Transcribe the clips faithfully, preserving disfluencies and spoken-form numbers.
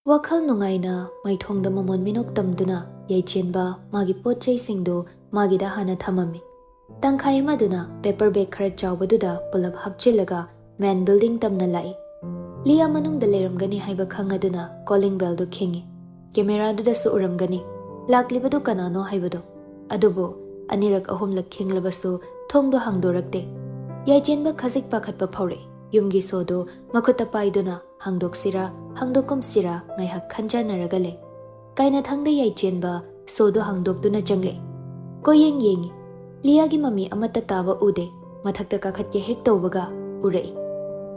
ꯋꯥꯈꯜ ꯅꯨꯡꯉꯥꯏꯅ ꯃꯥꯏꯊꯣꯡꯗ ꯃꯃꯣꯟ ꯃꯤꯅꯣꯛ ꯇꯝꯗꯨꯅ ꯌꯥꯏꯆꯦꯟꯕ ꯃꯥꯒꯤ ꯄꯣꯠ ꯆꯩꯁꯤꯡꯗꯨ ꯃꯥꯒꯤꯗ ꯍꯥꯟꯅ ꯊꯝꯃꯝꯃꯤ꯫ ꯇꯪꯈꯥꯏ ꯑꯃꯗꯨꯅ paper bag ꯈꯔ ꯆꯥꯎꯕꯗꯨꯗ ꯄꯨꯂꯞ ꯍꯥꯞꯆꯤꯜꯂꯒ main building ꯇꯝꯅ ꯂꯥꯛꯏ꯫ ꯂꯤꯌꯥ ꯃꯅꯨꯡꯗ ꯂꯩꯔꯝꯒꯅꯤ ꯍꯥꯏꯕ ꯈꯪꯉꯗꯨꯅ calling bellꯗꯨ ꯈꯤꯡꯉꯤ꯫ Cameraꯗꯨꯗꯁꯨ ꯎꯔꯝꯒꯅꯤ ꯂꯥꯛꯂꯤꯕꯗꯨ ꯀꯅꯥꯅꯣ ꯍꯥꯏꯕꯗꯨ꯫ ꯑꯗꯨꯕꯨ ꯑꯅꯤꯔꯛ ꯑꯍꯨꯝꯂꯛ ꯈꯤꯡꯂꯕꯁꯨ ꯊꯣꯡꯗꯣ ꯍꯥꯡꯗꯣꯔꯛꯇꯦ꯫ ꯌꯥꯏꯆꯦꯟꯕ ꯈꯖꯤꯛ ꯄꯥꯈꯠꯄ ꯐꯥꯎꯔꯛꯏ꯫ ꯌꯨꯝꯒꯤ ꯁꯣꯗꯨ ꯃꯈꯨꯠꯇ ꯄꯥꯏꯗꯨꯅ ꯍꯥꯡꯗꯣꯛꯁꯤꯔꯥ ꯍꯥꯡꯗꯣꯛꯀꯨꯝꯁꯤꯔꯥ ꯉꯥꯏꯍꯥꯛ ꯈꯟꯖꯅꯔꯒ ꯂꯩ꯫ ꯀꯥꯏꯅꯊꯪꯗ ꯌꯥꯏꯆꯦꯟꯕ ꯁꯣꯗꯨ ꯍꯥꯡꯗꯣꯛꯇꯨꯅ ꯆꯪꯂꯛꯏ꯫ ꯀꯣꯏꯌꯦꯡ ꯌꯦꯡꯉꯤ꯫ ꯂꯤꯌꯥꯒꯤ ꯃꯃꯤ ꯑꯃꯠꯇ ꯇꯥꯕ ꯎꯗꯦ꯫ ꯃꯊꯛꯇ ꯀꯥꯈꯠꯀꯦ ꯍꯦꯛ ꯇꯧꯕꯒ ꯎꯔꯛꯏ꯫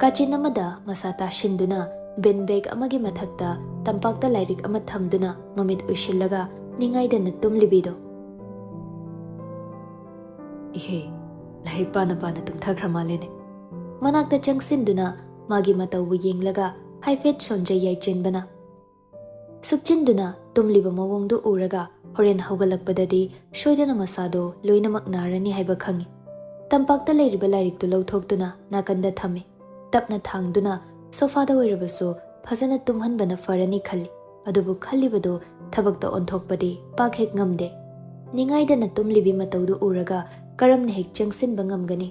ꯀꯥꯆꯤꯟ ꯑꯃꯗ ꯃꯁꯥ ꯇꯥꯁꯤꯟꯗꯨꯅ bin bag ꯑꯃꯒꯤ ꯃꯊꯛꯇ ꯇꯝꯄꯥꯛꯇ ꯂꯥꯏꯔꯤꯛ ꯑꯃ ꯊꯝꯗꯨꯅ ꯃꯃꯤꯠ ꯎꯏꯁꯤꯜꯂꯒ ꯅꯤꯡꯉꯥꯏꯗꯅ ꯇꯨꯝꯂꯤꯕꯤꯗꯣ꯫ "ꯏꯍꯦ, ꯂꯥꯏꯔꯤꯛ ꯄꯥꯅ ꯄꯥꯅ ꯇꯨꯝꯊꯈ꯭ꯔ ꯃꯥꯜꯂꯦꯅꯦ꯫" ꯃꯅꯥꯛꯇ ꯆꯪꯁꯤꯟꯗꯨꯅ ꯃꯥꯒꯤ ꯃꯇꯧꯕꯨ ꯌꯦꯡꯂꯒ ꯍꯥꯏꯐꯦꯠ ꯁꯣꯟꯖꯩ ꯌꯥꯏꯆꯦꯟꯕꯅ꯫ ꯁꯨꯞꯆꯤꯟꯗꯨꯅ ꯇꯨꯝꯂꯤꯕ ꯃꯑꯣꯡꯗꯨ ꯎꯔꯒ ꯍꯣꯔꯦꯟ ꯍꯧꯒꯠꯂꯛꯄꯗꯗꯤ ꯁꯣꯏꯗꯅ ꯃꯁꯥꯗꯣ ꯂꯣꯏꯅꯃꯛ ꯅꯥꯔꯅꯤ ꯍꯥꯏꯕ ꯈꯪꯏ꯫ ꯇꯝꯄꯥꯛꯇ ꯂꯩꯔꯤꯕ ꯂꯥꯏꯔꯤꯛꯇꯨ ꯂꯧꯊꯣꯛꯇꯨꯅ ꯅꯥꯀꯟꯗ ꯊꯝꯃꯤ꯫ ꯇꯞꯅ ꯊꯥꯡꯗꯨꯅ sofaꯗ ꯑꯣꯏꯔꯕꯁꯨ ꯐꯖꯅ ꯇꯨꯝꯍꯟꯕꯅ ꯐꯔꯅꯤ ꯈꯜꯂꯤ꯫ ꯑꯗꯨꯕꯨ ꯈꯜꯂꯤꯕꯗꯨ ꯊꯕꯛꯇ ꯑꯣꯟꯊꯣꯛꯄꯗꯤ ꯄꯥꯛ ꯍꯦꯛ ꯉꯝꯗꯦ꯫ ꯅꯤꯡꯉꯥꯏꯗꯅ ꯇꯨꯝꯂꯤꯕꯤ ꯃꯇꯧꯗꯨ ꯎꯔꯒ ꯀꯔꯝꯅ ꯍꯦꯛ ꯆꯪꯁꯤꯟꯕ ꯉꯝꯒꯅꯤ?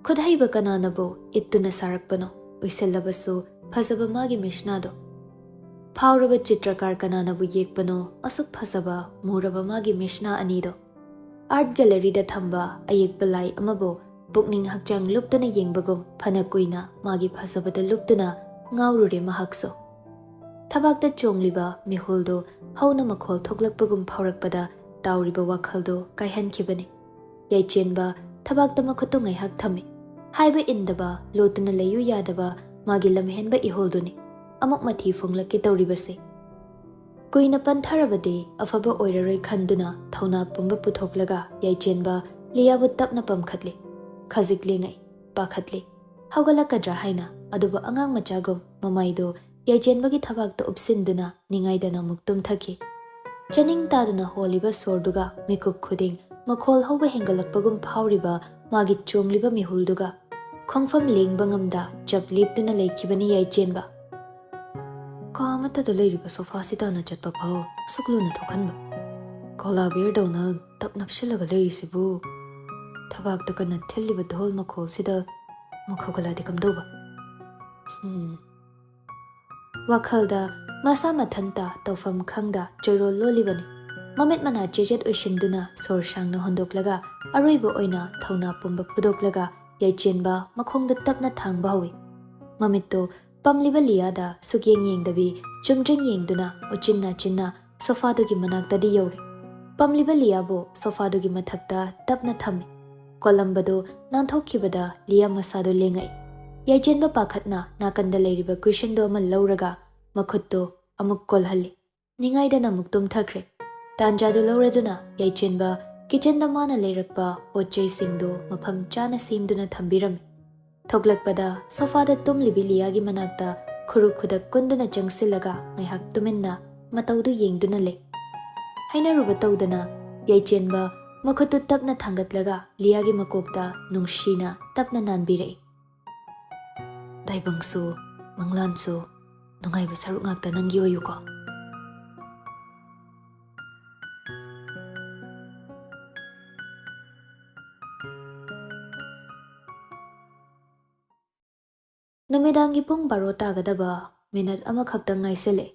ꯈꯨꯠꯍꯩꯕ ꯀꯅꯥꯅꯕꯨ ꯏꯠꯇꯨꯅ ꯁꯥꯔꯛꯄꯅꯣ? ꯎꯏꯁꯜꯂꯕꯁꯨ ꯐꯖꯕ ꯃꯥꯒꯤ ꯃꯤꯁꯅꯥꯗꯣ꯫ ꯐꯥꯎꯔꯕ ꯆꯤꯇ꯭ꯔꯀꯥꯔ ꯀꯅꯥꯅꯕꯨ ꯌꯦꯛꯄꯅꯣ ꯑꯁꯨꯛ ꯐꯖꯕ ꯃꯨꯔꯕ ꯃꯥꯒꯤ ꯃꯤꯁꯅꯥ ꯑꯅꯤꯗꯣ? Art galleryꯗ ꯊꯝꯕ ꯑꯌꯦꯛꯄ ꯂꯥꯏ ꯑꯃꯕꯨ ꯄꯨꯛꯅꯤꯡ ꯍꯛꯆꯥꯡ ꯂꯨꯞꯇꯨꯅ ꯌꯦꯡꯕꯒꯨꯝ ꯐꯅ ꯀꯨꯏꯅ ꯃꯥꯒꯤ ꯐꯖꯕꯗ ꯂꯨꯞꯇꯨꯅ ꯉꯥꯎꯔꯨꯔꯦ ꯃꯍꯥꯛꯁꯨ꯫ ꯊꯕꯥꯛꯇ ꯆꯣꯡꯂꯤꯕ ꯃꯤꯍꯨꯜꯗꯨ ꯍꯧꯅ ꯃꯈꯣꯜ ꯊꯣꯛꯂꯛꯄꯒꯨꯝ ꯐꯥꯎꯔꯛꯄꯗ ꯇꯥꯎꯔꯤꯕ ꯋꯥꯈꯜꯗꯨ ꯀꯥꯏꯍꯟꯈꯤꯕꯅꯤ꯫ ꯌꯥꯏꯆꯦꯟꯕ ꯊꯕꯥꯛꯇ ꯃꯈꯨꯠꯇꯨ ꯉꯥꯏꯍꯥꯛ ꯊꯝꯃꯤ꯫ ꯍꯥꯏꯕ ꯏꯟꯗꯕ, ꯂꯣꯠꯇꯨꯅ ꯂꯩꯌꯨ ꯌꯥꯗꯕ ꯃꯥꯒꯤ ꯂꯝꯍꯦꯟꯕ ꯏꯍꯨꯜꯗꯨꯅꯤ꯫ ꯑꯃꯨꯛ ꯃꯊꯤ ꯐꯣꯡꯂꯛꯀꯦ ꯇꯧꯔꯤꯕꯁꯦ꯫ ꯀꯨꯏꯅ ꯄꯟꯊꯔꯕꯗꯤ ꯑꯐꯕ ꯑꯣꯏꯔꯔꯣꯏ ꯈꯟꯗꯨꯅ ꯊꯧꯅꯥ ꯄꯨꯝꯕ ꯄꯨꯊꯣꯛꯂꯒ ꯌꯥꯏꯆꯦꯟꯕ ꯂꯤꯌꯥꯕꯨ ꯇꯞꯅ ꯄꯝꯈꯠꯂꯤ꯫ ꯈꯖꯤꯛ ꯂꯦꯡꯉꯛꯏ, ꯄꯥꯈꯠꯂꯤ꯫ ꯍꯧꯒꯠꯂꯛꯀꯗ꯭ꯔꯥ ꯍꯥꯏꯅ, ꯑꯗꯨꯕꯨ ꯑꯉꯥꯡ ꯃꯆꯥꯒꯨꯝ ꯃꯃꯥꯏꯗꯨ ꯌꯥꯏꯆꯦꯟꯕꯒꯤ ꯊꯕꯥꯛꯇ ꯎꯞꯁꯤꯟꯗꯨꯅ ꯅꯤꯡꯉꯥꯏꯗꯅ ꯑꯃꯨꯛ ꯇꯨꯝꯊꯈꯤ꯫ ꯆꯥꯅꯤꯡ ꯇꯥꯗꯅ ꯍꯣꯜꯂꯤꯕ ꯁꯣꯔꯗꯨꯒ ꯃꯤꯀꯨꯞ ꯈꯨꯗꯤꯡ ꯃꯈꯣꯜ ꯍꯧꯕ ꯍꯦꯟꯒꯠꯂꯛꯄꯒꯨꯝ ꯐꯥꯎꯔꯤꯕ ꯃꯥꯒꯤ ꯆꯣꯡꯂꯤꯕ ꯃꯤꯍꯨꯜꯗꯨꯒ ꯈꯣꯡꯐꯝ ꯂꯦꯡꯕ ꯉꯝꯗ ꯆꯞ ꯂꯦꯞꯇꯨꯅ ꯂꯩꯈꯤꯕꯅꯤ ꯌꯥꯏꯆꯦꯟꯕ꯫ "ꯀꯝ ꯃꯇꯗ ꯂꯩꯔꯤꯕ ꯁꯣꯐꯥꯁꯤ ꯇꯥꯅ ꯆꯠꯄ ꯐꯥꯎ ꯑꯁꯨꯛ ꯂꯨꯅ ꯊꯣꯛꯍꯟꯕ? ꯀꯣꯂꯥ ꯕꯤꯌꯔꯗꯧꯅ ꯇꯞ ꯅꯞꯁꯤꯜꯂꯒ ꯂꯩꯔꯤꯁꯤꯕꯨ? ꯊꯕꯥꯛꯇ ꯀꯟꯅ ꯊꯤꯜꯂꯤꯕ ꯙꯣꯜ ꯃꯈꯣꯜꯁꯤꯗ ꯃꯈꯧꯒꯂꯥꯗꯤ ꯀꯝꯗꯧꯕ? ꯍꯝ꯫ ꯋꯥꯈꯜꯗ ꯃꯁꯥ ꯃꯊꯟꯇ ꯇꯧꯐꯝ ꯈꯪꯗ ꯆꯣꯏꯔꯣꯜ ꯂꯣꯜꯂꯤꯕꯅꯤ꯫ ꯃꯃꯤꯠ ꯃꯅꯥ ꯆꯦꯖꯦꯠ ꯑꯣꯏꯁꯤꯟꯗꯨꯅ ꯁꯣꯔ ꯁꯥꯡꯅ ꯍꯣꯟꯗꯣꯛꯂꯒ ꯑꯔꯣꯏꯕ ꯑꯣꯏꯅ ꯊꯧꯅꯥ ꯄꯨꯝꯕ ꯐꯨꯗꯣꯛꯂꯒ ꯌꯥꯏꯆꯦꯟꯕ ꯃꯈꯣꯡꯗ ꯇꯞꯅ ꯊꯥꯡꯕ ꯍꯧꯏ꯫ ꯃꯃꯤꯠꯇꯨ ꯄꯝꯂꯤꯕ ꯂꯤꯌꯥꯗ ꯁꯨꯛꯌꯦꯡ ꯌꯦꯡꯗꯕꯤ ꯆꯨꯝꯗ꯭ꯔꯤꯡ ꯌꯦꯡꯗꯨꯅ ꯎꯆꯤꯟ ꯅꯥꯆꯤꯟꯅ ꯁꯣꯐꯥꯗꯨꯒꯤ ꯃꯅꯥꯛꯇꯗꯤ ꯌꯧꯔꯦ꯫ ꯄꯝꯂꯤꯕ ꯂꯤꯌꯥꯕꯨ ꯁꯣꯐꯥꯗꯨꯒꯤ ꯃꯊꯛꯇ ꯇꯞꯅ ꯊꯝꯃꯤ꯫ ꯀꯣꯜꯂꯝꯕꯗꯨ ꯅꯥꯟꯊꯣꯛꯈꯤꯕꯗ ꯂꯤꯌꯥ ꯃꯁꯥꯗꯨ ꯂꯦꯡꯉꯛꯏ꯫ ꯌꯥꯏꯆꯦꯟꯕ ꯄꯥꯈꯠꯅ ꯅꯥꯀꯟꯗ ꯂꯩꯔꯤꯕ ꯀꯨꯏꯁꯟꯗꯨ ꯑꯃ ꯂꯧꯔꯒ ꯃꯈꯨꯠꯇꯨ ꯑꯃꯨꯛ ꯀꯣꯜꯍꯜꯂꯤ꯫ ꯅꯤꯡꯉꯥꯏꯗꯅ ꯑꯃꯨꯛ ꯇꯨꯝꯊꯈ꯭ꯔꯦ꯫ ꯇꯥꯟꯖꯥꯗꯨ ꯂꯧꯔꯗꯨꯅ ꯌꯥꯏꯆꯦꯟꯕ ꯀꯤꯆꯟꯗ ꯃꯥꯅ ꯂꯩꯔꯛꯄ ꯄꯣꯠ ꯆꯩꯁꯤꯡꯗꯨ ꯃꯐꯝ ꯆꯥꯅ ꯁꯦꯝꯗꯨꯅ ꯊꯝꯕꯤꯔꯝꯃꯤ꯫ ꯊꯣꯛꯂꯛꯄꯗ ꯁꯣꯐꯥꯗ ꯇꯨꯝꯂꯤꯕꯤ ꯂꯤꯌꯥꯒꯤ ꯃꯅꯥꯛꯇ ꯈꯨꯔꯨ ꯈꯨꯗꯛ ꯀꯨꯟꯗꯨꯅ ꯆꯪꯁꯤꯜꯂꯒ ꯉꯥꯏꯍꯥꯛ ꯇꯨꯃꯤꯟꯅ ꯃꯇꯧꯗꯨ ꯌꯦꯡꯗꯨꯅ ꯂꯩ꯫ ꯍꯥꯏꯅꯔꯨꯕ ꯇꯧꯗꯅ ꯌꯥꯏꯆꯦꯟꯕ ꯃꯈꯨꯠꯇꯨ ꯇꯞꯅ ꯊꯥꯡꯒꯠꯂꯒ ꯂꯤꯌꯥꯒꯤ ꯃꯀꯣꯛꯇ ꯅꯨꯡꯁꯤꯅ ꯇꯞꯅ ꯅꯥꯟꯕꯤꯔꯛꯏ꯫ ꯇꯥꯏꯕꯪꯁꯨ, ꯃꯪꯂꯥꯟꯁꯨ, ꯅꯨꯡꯉꯥꯏꯕ ꯁꯔꯨꯛ ꯉꯥꯛꯇ ꯅꯪꯒꯤ ꯑꯣꯏꯌꯨꯀꯣ꯫ ꯅꯨꯃꯤꯗꯥꯡꯒꯤ ꯄꯨꯡ ꯕꯥꯔꯣ ꯇꯥꯒꯗꯕ ꯃꯤꯅꯠ ꯑꯃꯈꯛꯇꯪ ꯉꯥꯏꯁꯤꯜꯂꯦ꯫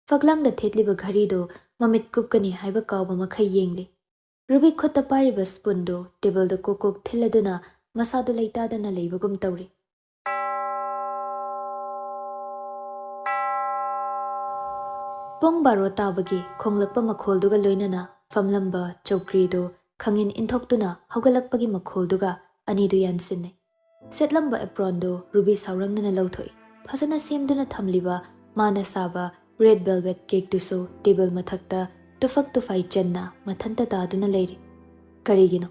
ꯐꯛꯂꯥꯡꯗ ꯊꯦꯠꯂꯤꯕ ꯘꯔꯤꯗꯨ ꯃꯃꯤꯠ ꯀꯨꯞꯀꯅꯤ ꯍꯥꯏꯕ ꯀꯥꯎꯕ ꯃꯈꯩ ꯌꯦꯡꯂꯤ꯫ ꯔꯨꯕꯤ ꯈꯨꯠꯇ ꯄꯥꯏꯔꯤꯕ ꯁ꯭ꯄꯨꯟꯗꯨ ꯇꯦꯕꯜꯗ ꯀꯣꯛ ꯀꯣꯛ ꯊꯤꯜꯂꯗꯨꯅ ꯃꯁꯥꯗꯨ ꯂꯩꯇꯥꯗꯅ ꯂꯩꯕꯒꯨꯝ ꯇꯧꯔꯤ꯫ ꯄꯨꯡ ꯕꯥꯔꯣ ꯇꯥꯕꯒꯤ ꯈꯣꯡꯂꯛꯄ ꯃꯈꯣꯜꯗꯨꯒ ꯂꯣꯏꯅꯅ ꯐꯝꯂꯝꯕ ꯆꯧꯀ꯭ꯔꯤꯗꯨ ꯈꯪꯏꯟ ꯏꯟꯊꯣꯛꯇꯨꯅ ꯍꯧꯒꯠꯂꯛꯄꯒꯤ ꯃꯈꯣꯜꯗꯨꯒ ꯑꯅꯤꯗꯨ ꯌꯥꯟꯁꯤꯟꯅꯩ꯫ ꯁꯦꯠꯂꯝꯕ ꯑꯦꯄ꯭ꯔꯣꯟꯗꯨ ꯔꯨꯕꯤ ꯁꯥꯎꯔꯪꯗꯅ ꯂꯧꯊꯣꯛꯏ꯫ ꯐꯖꯅ ꯁꯦꯝꯗꯨꯅ ꯊꯝꯂꯤꯕ ꯃꯥꯅ ꯁꯥꯕ ꯔꯦꯗ ꯚꯦꯜꯚꯦꯠ ꯀꯦꯛꯇꯨꯁꯨ ꯇꯦꯕꯜ ꯃꯊꯛꯇ ꯇꯨꯐꯛ ꯇꯨꯐꯥꯏ ꯆꯟꯅ ꯃꯊꯟꯇ ꯇꯥꯗꯨꯅ ꯂꯩꯔꯤ꯫ ꯀꯔꯤꯒꯤꯅꯣ?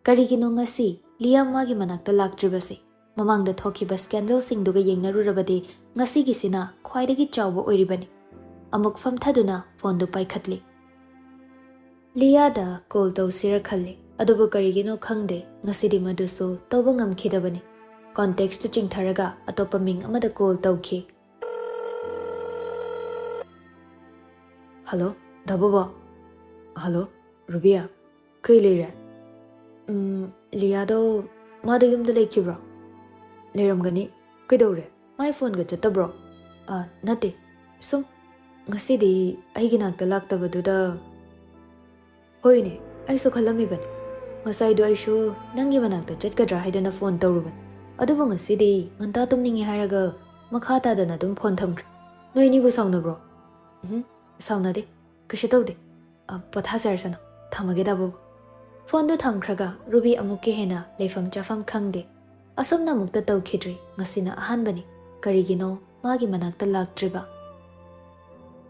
ꯀꯔꯤꯒꯤꯅꯣ ꯉꯁꯤ ꯂꯤꯌꯥ ꯃꯥꯒꯤ ꯃꯅꯥꯛꯇ ꯂꯥꯛꯇ꯭ꯔꯤꯕꯁꯤ? ꯃꯃꯥꯡꯗ ꯊꯣꯛꯈꯤꯕ ꯁ꯭ꯀꯦꯟꯗꯜꯁꯤꯡꯗꯨꯒ ꯌꯦꯡꯅꯔꯨꯔꯕꯗꯤ ꯉꯁꯤꯒꯤꯁꯤꯅ ꯈ꯭ꯋꯥꯏꯗꯒꯤ ꯆꯥꯎꯕ ꯑꯣꯏꯔꯤꯕꯅꯤ꯫ ꯑꯃꯨꯛ ꯐꯝꯊꯗꯨꯅ ꯐꯣꯟꯗꯨ ꯄꯥꯏꯈꯠꯂꯤ꯫ ꯂꯤꯌꯥꯗ ꯀꯣꯜ ꯇꯧꯁꯤꯔ ꯈꯜꯂꯤ, ꯑꯗꯨꯕꯨ ꯀꯔꯤꯒꯤꯅꯣ ꯈꯪꯗꯦ, ꯉꯁꯤꯗꯤ ꯃꯗꯨꯁꯨ ꯇꯧꯕ ꯉꯝꯈꯤꯗꯕꯅꯤ꯫ ꯀꯣꯟꯇꯦꯛꯁꯇꯨ ꯆꯤꯡꯊꯔꯒ ꯑꯇꯣꯞꯄ ꯃꯤꯡ ꯑꯃꯗ ꯀꯣꯜ ꯇꯧꯈꯤ꯫ ꯍꯜꯂꯣ, ꯗꯥ ꯕꯣꯕꯣ꯫ ꯍꯜꯂꯣ, ꯔꯨꯕꯤꯌꯥ꯫ ꯀꯩ ꯂꯩꯔꯦ? ꯎꯝ, ꯂꯤꯌꯥꯗꯣ, ꯃꯥꯗꯣ ꯌꯨꯝꯗ ꯂꯩꯈꯤꯕ꯭ꯔꯣ? ꯂꯩꯔꯝꯒꯅꯤ꯫ ꯀꯩꯗꯧꯔꯦ? ꯃꯥꯏ ꯐꯣꯟꯒ ꯆꯠꯇꯕ꯭ꯔꯣ? ꯑ, ꯅꯠꯇꯦ꯫ ꯁꯨꯝ, ꯉꯁꯤꯗꯤ ꯑꯩꯒꯤ ꯅꯥꯛꯇ ꯂꯥꯛꯇꯕꯗꯨꯗ꯫ ꯍꯣꯏꯅꯦ, ꯑꯩꯁꯨ ꯈꯜꯂꯝꯃꯤꯕꯅꯤ꯫ ꯉꯁꯥꯏꯗꯣ ꯑꯩꯁꯨ ꯅꯪꯒꯤ ꯃꯅꯥꯛꯇ ꯆꯠꯀꯗ꯭ꯔꯥ ꯍꯥꯏꯗꯅ ꯐꯣꯟ ꯇꯧꯔꯨꯕꯅꯤ꯫ ꯑꯗꯨꯕꯨ ꯉꯁꯤꯗꯤ ꯉꯟꯇꯥ ꯇꯨꯝꯅꯤꯡꯉꯦ ꯍꯥꯏꯔꯒ ꯃꯈꯥ ꯇꯥꯗꯅ ꯑꯗꯨꯝ ꯐꯣꯟ ꯊꯝꯈ꯭ꯔꯦ꯫ ꯅꯣꯏ ꯑꯅꯤꯕꯨ ꯁꯥꯎꯅꯕ꯭ꯔꯣ? ꯎꯝ, ꯁꯥꯎꯅꯗꯦ꯫ ꯀꯩꯁꯨ ꯇꯧꯗꯦ꯫ ꯑ, ꯄꯣꯊꯥꯖꯔꯁꯅꯨ꯫ ꯊꯝꯃꯒꯦ, ꯗꯥ ꯕꯣꯕꯣ꯫ ꯐꯣꯟꯗꯨ ꯊꯝꯈ꯭ꯔꯒ ꯔꯨꯕꯤ ꯑꯃꯨꯛꯀ ꯍꯦꯟꯅ ꯂꯩꯐꯝ ꯆꯥꯐꯝ ꯈꯪꯗꯦ꯫ ꯑꯁꯨꯝꯅ ꯑꯃꯨꯛꯇ ꯇꯧꯈꯤꯗ꯭ꯔꯤ꯫ ꯉꯁꯤꯅ ꯑꯍꯥꯟꯕꯅꯤ꯫ ꯀꯔꯤꯒꯤꯅꯣ ꯃꯥꯒꯤ ꯃꯅꯥꯛꯇ ꯂꯥꯛꯇ꯭ꯔꯤꯕ?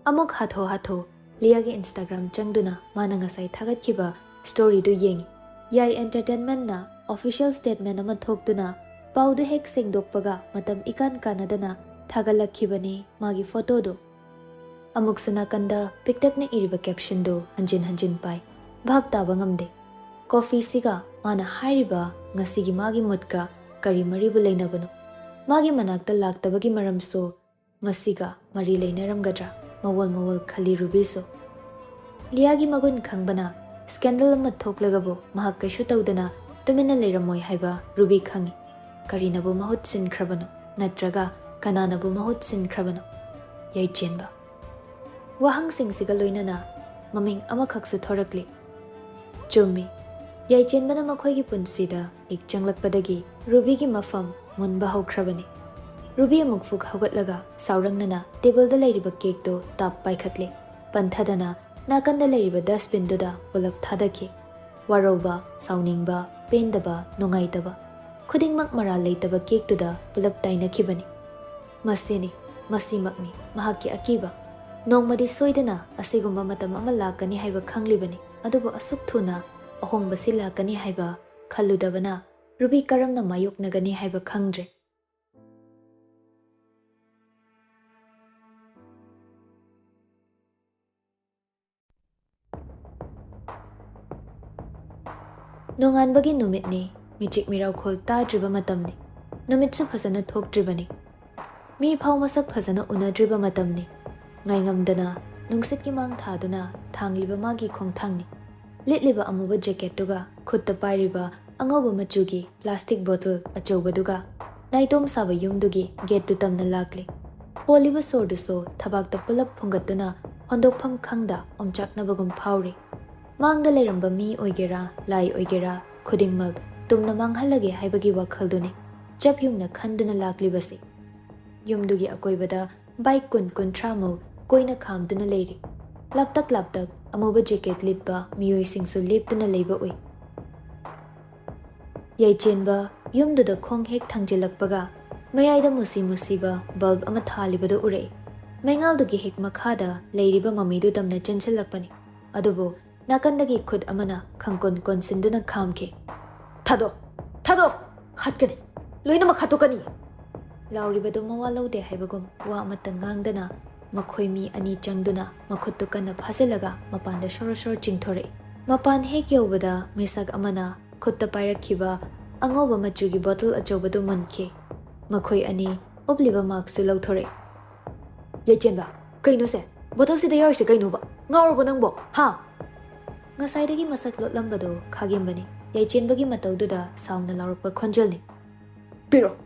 ꯑꯃꯨꯛ ꯍꯥꯊꯨ ꯍꯥꯊꯨ ꯂꯤꯌꯥꯒꯤ Instagram ꯆꯪꯗꯨꯅ ꯃꯥꯅ ꯉꯁꯥꯏ ꯊꯥꯒꯠꯈꯤꯕ storyꯗꯨ ꯌꯦꯡꯉꯤ꯫ ꯌꯥꯏ Entertainmentꯅ official statement ꯑꯃ ꯊꯣꯛꯇꯨꯅ ꯄꯥꯎꯗꯨ ꯍꯦꯛ ꯁꯦꯡꯗꯣꯛꯄꯒ ꯃꯇꯝ ꯏꯀꯥꯟ ꯀꯥꯟꯅꯗꯅ ꯊꯥꯒꯠꯂꯛꯈꯤꯕꯅꯤ ꯃꯥꯒꯤ ꯐꯣꯇꯣꯗꯨ꯫ ꯑꯃꯨꯛꯁꯨ ꯅꯥꯀꯟꯗ ꯄꯤꯛꯇꯛꯅ ꯏꯔꯤꯕ captionꯗꯨ ꯍꯟꯖꯤꯟ ꯍꯟꯖꯤꯟ ꯄꯥꯏ꯫ ꯚꯥꯞ ꯇꯥꯕ ꯉꯝꯗꯦ꯫ Coffeeꯁꯤꯒ ꯃꯥꯅ ꯍꯥꯏꯔꯤꯕ ꯉꯁꯤꯒꯤ ꯃꯥꯒꯤ moodꯀ ꯀꯔꯤ ꯃꯔꯤꯕꯨ ꯂꯩꯅꯕꯅꯣ? ꯃꯥꯒꯤ ꯃꯅꯥꯛꯇ ꯂꯥꯛꯇꯕꯒꯤ ꯃꯔꯝꯁꯨ ꯃꯁꯤꯒ ꯃꯔꯤ ꯂꯩꯅꯔꯝꯒꯗ꯭ꯔꯥ? ꯃꯋꯣꯜ ꯃꯋꯣꯜ ꯈꯜꯂꯤ ꯔꯨꯕꯤꯁꯨ꯫ ꯂꯤꯌꯥꯒꯤ ꯃꯒꯨꯟ ꯈꯪꯕꯅ scandal ꯑꯃ ꯊꯣꯛꯂꯒꯕꯨ ꯃꯍꯥꯛ ꯀꯩꯁꯨ ꯇꯧꯗꯅ ꯇꯨꯃꯤꯟꯅ ꯂꯩꯔꯝꯃꯣꯏ ꯍꯥꯏꯕ ꯔꯨꯕꯤ ꯈꯪꯏ꯫ ꯀꯔꯤꯅꯕꯨ ꯃꯍꯨꯠ ꯁꯤꯟꯈ꯭ꯔꯕꯅꯣ? ꯅꯠꯇ꯭ꯔꯒ ꯀꯅꯥꯅꯕꯨ ꯃꯍꯨꯠ ꯁꯤꯟꯈ꯭ꯔꯕꯅꯣ? ꯌꯥꯏꯆꯦꯟꯕ꯫ ꯋꯥꯍꯪꯁꯤꯡꯁꯤꯒ ꯂꯣꯏꯅꯅ ꯃꯃꯤꯡ ꯑꯃꯈꯛꯁꯨ ꯊꯣꯔꯛꯂꯤ꯫ ꯆꯨꯝꯃꯤ, ꯌꯥꯏꯆꯦꯟꯕꯅ ꯃꯈꯣꯏꯒꯤ ꯄꯨꯟꯁꯤꯗ ꯍꯦꯛ ꯆꯪꯂꯛꯄꯗꯒꯤ ꯔꯨꯕꯤꯒꯤ ꯃꯐꯝ ꯃꯨꯟꯕ ꯍꯧꯈ꯭ꯔꯕꯅꯤ꯫ ꯔꯨꯕꯤ ꯑꯃꯨꯛ ꯐꯨꯛ ꯍꯧꯒꯠꯂꯒ ꯁꯥꯎꯔꯪꯅꯅ ꯇꯦꯕꯜꯗ ꯂꯩꯔꯤꯕ cakeꯇꯨ ꯇꯥꯞ ꯄꯥꯏꯈꯠꯂꯦ꯫ ꯄꯟꯊꯗꯅ ꯅꯥꯀꯟꯗ ꯂꯩꯔꯤꯕ dustbinꯗꯨꯗ ꯄꯨꯂꯞ ꯊꯥꯗꯈꯤ꯫ ꯋꯥꯔꯧꯕ, ꯁꯥꯎꯅꯤꯡꯕ, ꯄꯦꯟꯗꯕ, ꯅꯨꯡꯉꯥꯏꯇꯕ, ꯈꯨꯗꯤꯡꯃꯛ ꯃꯔꯥꯜ ꯂꯩꯇꯕ cakeꯇꯨꯗ ꯄꯨꯂꯞ ꯇꯥꯏꯅꯈꯤꯕꯅꯤ꯫ ꯃꯁꯤꯅꯤ, ꯃꯁꯤꯃꯛꯅꯤ ꯃꯍꯥꯛꯀꯤ ꯑꯀꯤꯕ꯫ ꯅꯣꯡꯃꯗꯤ ꯁꯣꯏꯗꯅ ꯑꯁꯤꯒꯨꯝꯕ ꯃꯇꯝ ꯑꯃ ꯂꯥꯛꯀꯅꯤ ꯍꯥꯏꯕ ꯈꯪꯂꯤꯕꯅꯤ, ꯑꯗꯨꯕꯨ ꯑꯁꯨꯛ ꯊꯨꯅ ꯑꯍꯣꯡꯕꯁꯤ ꯂꯥꯛꯀꯅꯤ ꯍꯥꯏꯕ ꯈꯜꯂꯨꯗꯕꯅ ꯔꯨꯕꯤ ꯀꯔꯝꯅ ꯃꯥꯌꯣꯛꯅꯒꯅꯤ ꯍꯥꯏꯕ ꯈꯪꯗ꯭ꯔꯦ꯫ ꯅꯣꯡꯉꯥꯟꯕꯒꯤ ꯅꯨꯃꯤꯠꯅꯤ, ꯃꯤꯆꯤꯛ ꯃꯤꯔꯥꯎꯈꯣꯜ ꯇꯥꯗ꯭ꯔꯤꯕ ꯃꯇꯝꯅꯤ, ꯅꯨꯃꯤꯠꯁꯨ ꯐꯖꯅ ꯊꯣꯛꯇ꯭ꯔꯤꯕꯅꯤ, ꯃꯤ ꯐꯥꯎ ꯃꯁꯛ ꯐꯖꯅ ꯎꯅꯗ꯭ꯔꯤꯕ ꯃꯇꯝꯅꯤ꯫ ꯉꯥꯏꯉꯝꯗꯅ ꯅꯨꯡꯁꯤꯠꯀꯤ ꯃꯥꯡ ꯊꯥꯗꯨꯅ ꯊꯥꯡꯂꯤꯕ ꯃꯥꯒꯤ ꯈꯣꯡꯊꯥꯡꯅꯤ꯫ ꯂꯤꯠꯂꯤꯕ ꯑꯃꯨꯕ ꯖꯦꯀꯦꯠꯇꯨꯒ ꯈꯨꯠꯇ ꯄꯥꯏꯔꯤꯕ ꯑꯉꯧꯕ ꯃꯆꯨꯒꯤ ꯄ꯭ꯂꯥꯁꯇꯤꯛ ꯕꯣꯇꯜ ꯑꯆꯧꯕꯗꯨꯒ ꯅꯥꯏꯇꯣꯝ ꯁꯥꯕ ꯌꯨꯝꯗꯨꯒꯤ ꯒꯦꯠꯇꯨ ꯇꯝꯅ ꯂꯥꯛꯂꯤ꯫ ꯍꯣꯜꯂꯤꯕ ꯁꯣꯔꯗꯨꯁꯨ ꯊꯕꯥꯛꯇ ꯄꯨꯂꯞ ꯐꯨꯡꯒꯠꯇꯨꯅ ꯍꯣꯟꯗꯣꯛꯐꯝ ꯈꯪꯗ ꯑꯣꯝꯆꯥꯛꯅꯕꯒꯨꯝ ꯐꯥꯎꯔꯤ꯫ ꯃꯥꯡꯗ ꯂꯩꯔꯝꯕ ꯃꯤ ꯑꯣꯏꯒꯦꯔꯥ, ꯂꯥꯏ ꯑꯣꯏꯒꯦꯔꯥ, ꯈꯨꯗꯤꯡꯃꯛ ꯇꯨꯝꯅ ꯃꯥꯡꯍꯜꯂꯒꯦ ꯍꯥꯏꯕꯒꯤ ꯋꯥꯈꯜꯗꯨꯅꯤ ꯆꯞ ꯌꯨꯡꯅ ꯈꯟꯗꯨꯅ ꯂꯥꯛꯂꯤꯕꯁꯤ꯫ ꯌꯨꯝꯗꯨꯒꯤ ꯑꯀꯣꯏꯕꯗ ꯕꯥꯏꯛ ꯀꯨꯟ ꯀꯨꯟꯊ꯭ꯔꯥꯃꯨꯛ ꯀꯣꯏꯅ ꯈꯥꯝꯗꯨꯅ ꯂꯩꯔꯤ꯫ ꯂꯥꯞꯇꯛ ꯂꯥꯞꯇꯛ ꯑꯃꯨꯕ ꯖꯦꯀꯦꯠ ꯂꯤꯠꯄ ꯃꯤꯑꯣꯏꯁꯤꯡꯁꯨ ꯂꯦꯞꯇꯨꯅ ꯂꯩꯕ ꯎꯏ꯫ ꯌꯥꯏꯆꯦꯟꯕ ꯌꯨꯝꯗꯨꯗ ꯈꯣꯡ ꯍꯦꯛ ꯊꯥꯡꯖꯤꯜꯂꯛꯄꯒ ꯃꯌꯥꯏꯗ ꯃꯨꯁꯤ ꯃꯨꯁꯤꯕ ꯕꯜꯕ ꯑꯃ ꯊꯥꯜꯂꯤꯕꯗꯨ ꯎꯔꯛꯏ꯫ ꯃꯩꯉꯥꯜꯗꯨꯒꯤ ꯍꯦꯛ ꯃꯈꯥꯗ ꯂꯩꯔꯤꯕ ꯃꯃꯤꯗꯨ ꯇꯝꯅ ꯆꯦꯟꯁꯤꯜꯂꯛꯄꯅꯤ꯫ ꯑꯗꯨꯕꯨ ꯅꯥꯀꯟꯗꯒꯤ ꯈꯨꯠ ꯑꯃꯅ ꯈꯪꯀꯣꯟ ꯀꯣꯟꯁꯤꯟꯗꯨꯅ ꯈꯥꯝꯈꯤ꯫ "ꯊꯥꯗꯣꯛ! ꯊꯥꯗꯣꯛ! ꯍꯥꯠꯀꯅꯤ! ꯂꯣꯏꯅꯃꯛ ꯍꯥꯠꯇꯣꯛꯀꯅꯤ!" ꯂꯥꯎꯔꯤꯕꯗꯨ ꯃꯋꯥ ꯂꯧꯗꯦ ꯍꯥꯏꯕꯒꯨꯝ ꯋꯥ ꯑꯃꯠꯇ ꯉꯥꯡꯗꯅ ꯃꯈꯣꯏ ꯃꯤ ꯑꯅꯤ ꯆꯪꯗꯨꯅ ꯃꯈꯨꯠꯇꯨ ꯀꯟꯅ ꯐꯥꯖꯤꯜꯂꯒ ꯃꯄꯥꯟꯗ ꯁꯣꯔꯣ ꯁꯣꯔꯣ ꯆꯤꯡꯊꯣꯔꯛꯏ꯫ ꯃꯄꯥꯟ ꯍꯦꯛ ꯌꯧꯕꯗ ꯃꯤꯁꯛ ꯑꯃꯅ ꯈꯨꯠꯇ ꯄꯥꯏꯔꯛꯈꯤꯕ ꯑꯉꯧꯕ ꯃꯆꯨꯒꯤ ꯕꯣꯇꯜ ꯑꯆꯧꯕꯗꯨ ꯃꯨꯟꯈꯤ꯫ ꯃꯈꯣꯏ ꯑꯅꯤ ꯎꯞꯂꯤꯕ ꯃꯥꯛꯁꯁꯨ ꯂꯧꯊꯣꯔꯛꯏ꯫ "ꯌꯥꯏꯆꯦꯟꯕ, ꯀꯩꯅꯣꯁꯦ? ꯕꯣꯇꯜꯁꯤꯗ ꯌꯥꯎꯔꯤꯁꯦ ꯀꯩꯅꯣꯕ? ꯉꯥꯎꯔꯕꯣ ꯅꯪꯕꯣ? ꯍꯥ?" ꯉꯁꯥꯏꯗꯒꯤ ꯃꯁꯛ ꯂꯣꯠꯂꯝꯕꯗꯣ ꯈꯥꯒꯦꯝꯕꯅꯤ꯫ ꯌꯥꯏꯆꯦꯟꯕꯒꯤ ꯃꯇꯧꯗꯨꯗ ꯁꯥꯎꯅ ꯂꯥꯎꯔꯛꯄ ꯈꯣꯟꯖꯦꯜꯅꯤ꯫ "ꯄꯤꯔꯛꯑꯣ!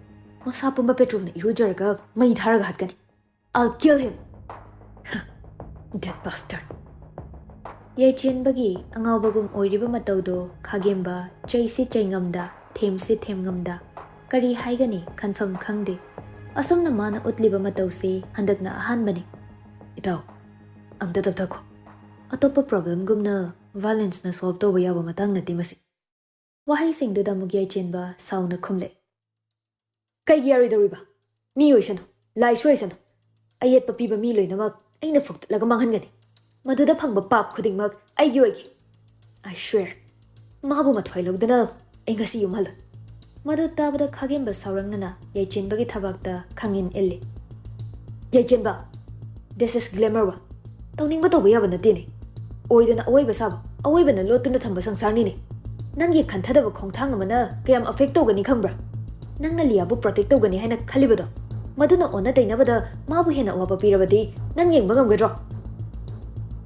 ꯃꯁꯥ ꯄꯨꯝꯕ ꯄꯦꯇ꯭ꯔꯣꯜꯅ ꯏꯔꯨꯖꯔꯒ ꯃꯩ ꯊꯥꯔꯒ ꯍꯥꯠꯀꯅꯤ꯫ I'll kill him!" That bastard! ꯌꯥꯏꯆꯦꯟꯕꯒꯤ ꯑꯉꯥꯎꯕꯒꯨꯝ ꯑꯣꯏꯔꯤꯕ ꯃꯇꯧꯗꯣ ꯈꯥꯒꯦꯝꯕ ꯆꯩꯁꯤ ꯆꯩꯉꯝꯗ, ꯊꯦꯝꯁꯤ ꯊꯦꯝꯉꯝꯗ, ꯀꯔꯤ ꯍꯥꯏꯒꯅꯤ ꯈꯟꯐꯝ ꯈꯪꯗꯦ꯫ ꯑꯁꯨꯝꯅ ꯃꯥꯅ ꯎꯠꯂꯤꯕ ꯃꯇꯧꯁꯤ ꯍꯟꯗꯛꯅ ꯑꯍꯥꯟꯕꯅꯤ꯫ "ꯏꯇꯥꯎ, ꯑꯝꯇ ꯇꯞꯊꯈꯣ꯫ ꯑꯇꯣꯞꯄ ꯄ꯭ꯔꯣꯕ꯭ꯂꯦꯝꯒꯨꯝꯅ ꯚꯥꯏꯂꯦꯟꯁꯅ ꯁꯣꯜꯕ ꯇꯧꯕ ꯌꯥꯕ ꯃꯇꯥꯡ ꯅꯠꯇꯦ ꯃꯁꯤ꯫" ꯋꯥꯍꯩꯁꯤꯡꯗꯨꯗ ꯑꯃꯨꯛ ꯌꯥꯏꯆꯦꯟꯕ ꯁꯥꯎꯅ ꯈꯨꯝꯂꯦ꯫ "ꯀꯩꯒꯤ ꯌꯥꯔꯣꯏꯗꯧꯔꯤꯕ? ꯃꯤ ꯑꯣꯏꯁꯅꯨ, ꯂꯥꯏꯁꯨ ꯑꯣꯏꯁꯅꯨ, ꯑꯌꯦꯠꯄ ꯄꯤꯕ ꯃꯤ ꯂꯣꯏꯅꯃꯛ ꯑꯩꯅ ꯐꯨꯛꯇꯠꯂꯒ ꯃꯥꯡꯍꯟꯒꯅꯤ꯫ ꯃꯗꯨꯗ ꯐꯪꯕ ꯄꯥꯞ ꯈꯨꯗꯤꯡꯃꯛ ꯑꯩꯒꯤ ꯑꯣꯏꯒꯦ꯫ I swear, ꯃꯥꯕꯨ ꯃꯊ꯭ꯋꯥꯏ ꯂꯧꯗꯅ ꯑꯩ ꯉꯁꯤ ꯌꯨꯝ ꯍꯜꯂꯣꯏ꯫" ꯃꯗꯨ ꯇꯥꯕꯗ ꯈꯥꯒꯦꯝꯕ ꯁꯥꯎꯔꯪꯅꯅ ꯌꯥꯏꯆꯦꯟꯕꯒꯤ ꯊꯕꯥꯛꯇ ꯈꯪꯏꯟ ꯏꯜꯂꯤ꯫ "ꯌꯥꯏꯆꯦꯟꯕ, this is glamour ꯋꯥ꯫ ꯇꯧꯅꯤꯡꯕ ꯇꯧꯕ ꯌꯥꯕ ꯅꯠꯇꯦꯅꯦ꯫ ꯑꯣꯏꯗꯅ ꯑꯑꯣꯏꯕ ꯁꯥꯕ, ꯑꯑꯣꯏꯕꯅ ꯂꯣꯠꯇꯨꯅ ꯊꯝꯕ ꯁꯪꯁꯥꯔꯅꯤꯅꯦ꯫ ꯅꯪꯒꯤ ꯈꯟꯊꯗꯕ ꯈꯣꯡꯊꯥꯡ ꯑꯃꯅ ꯀꯌꯥꯝ ꯑꯐꯦꯛ ꯇꯧꯒꯅꯤ ꯈꯪꯕ꯭ꯔꯥ? ꯅꯪꯅ ꯂꯤꯌꯥꯕꯨ ꯄ꯭ꯔꯣꯇꯦꯛ ꯇꯧꯒꯅꯤ ꯍꯥꯏꯅ ꯈꯜꯂꯤꯕꯗꯣ, ꯃꯗꯨꯅ ꯑꯣꯟꯅ ꯇꯩꯅꯕꯗ ꯃꯥꯕꯨ ꯍꯦꯟꯅ ꯑꯋꯥꯕ ꯄꯤꯔꯕꯗꯤ ꯅꯪ ꯌꯦꯡꯕ ꯉꯝꯒꯗ꯭ꯔꯣ?"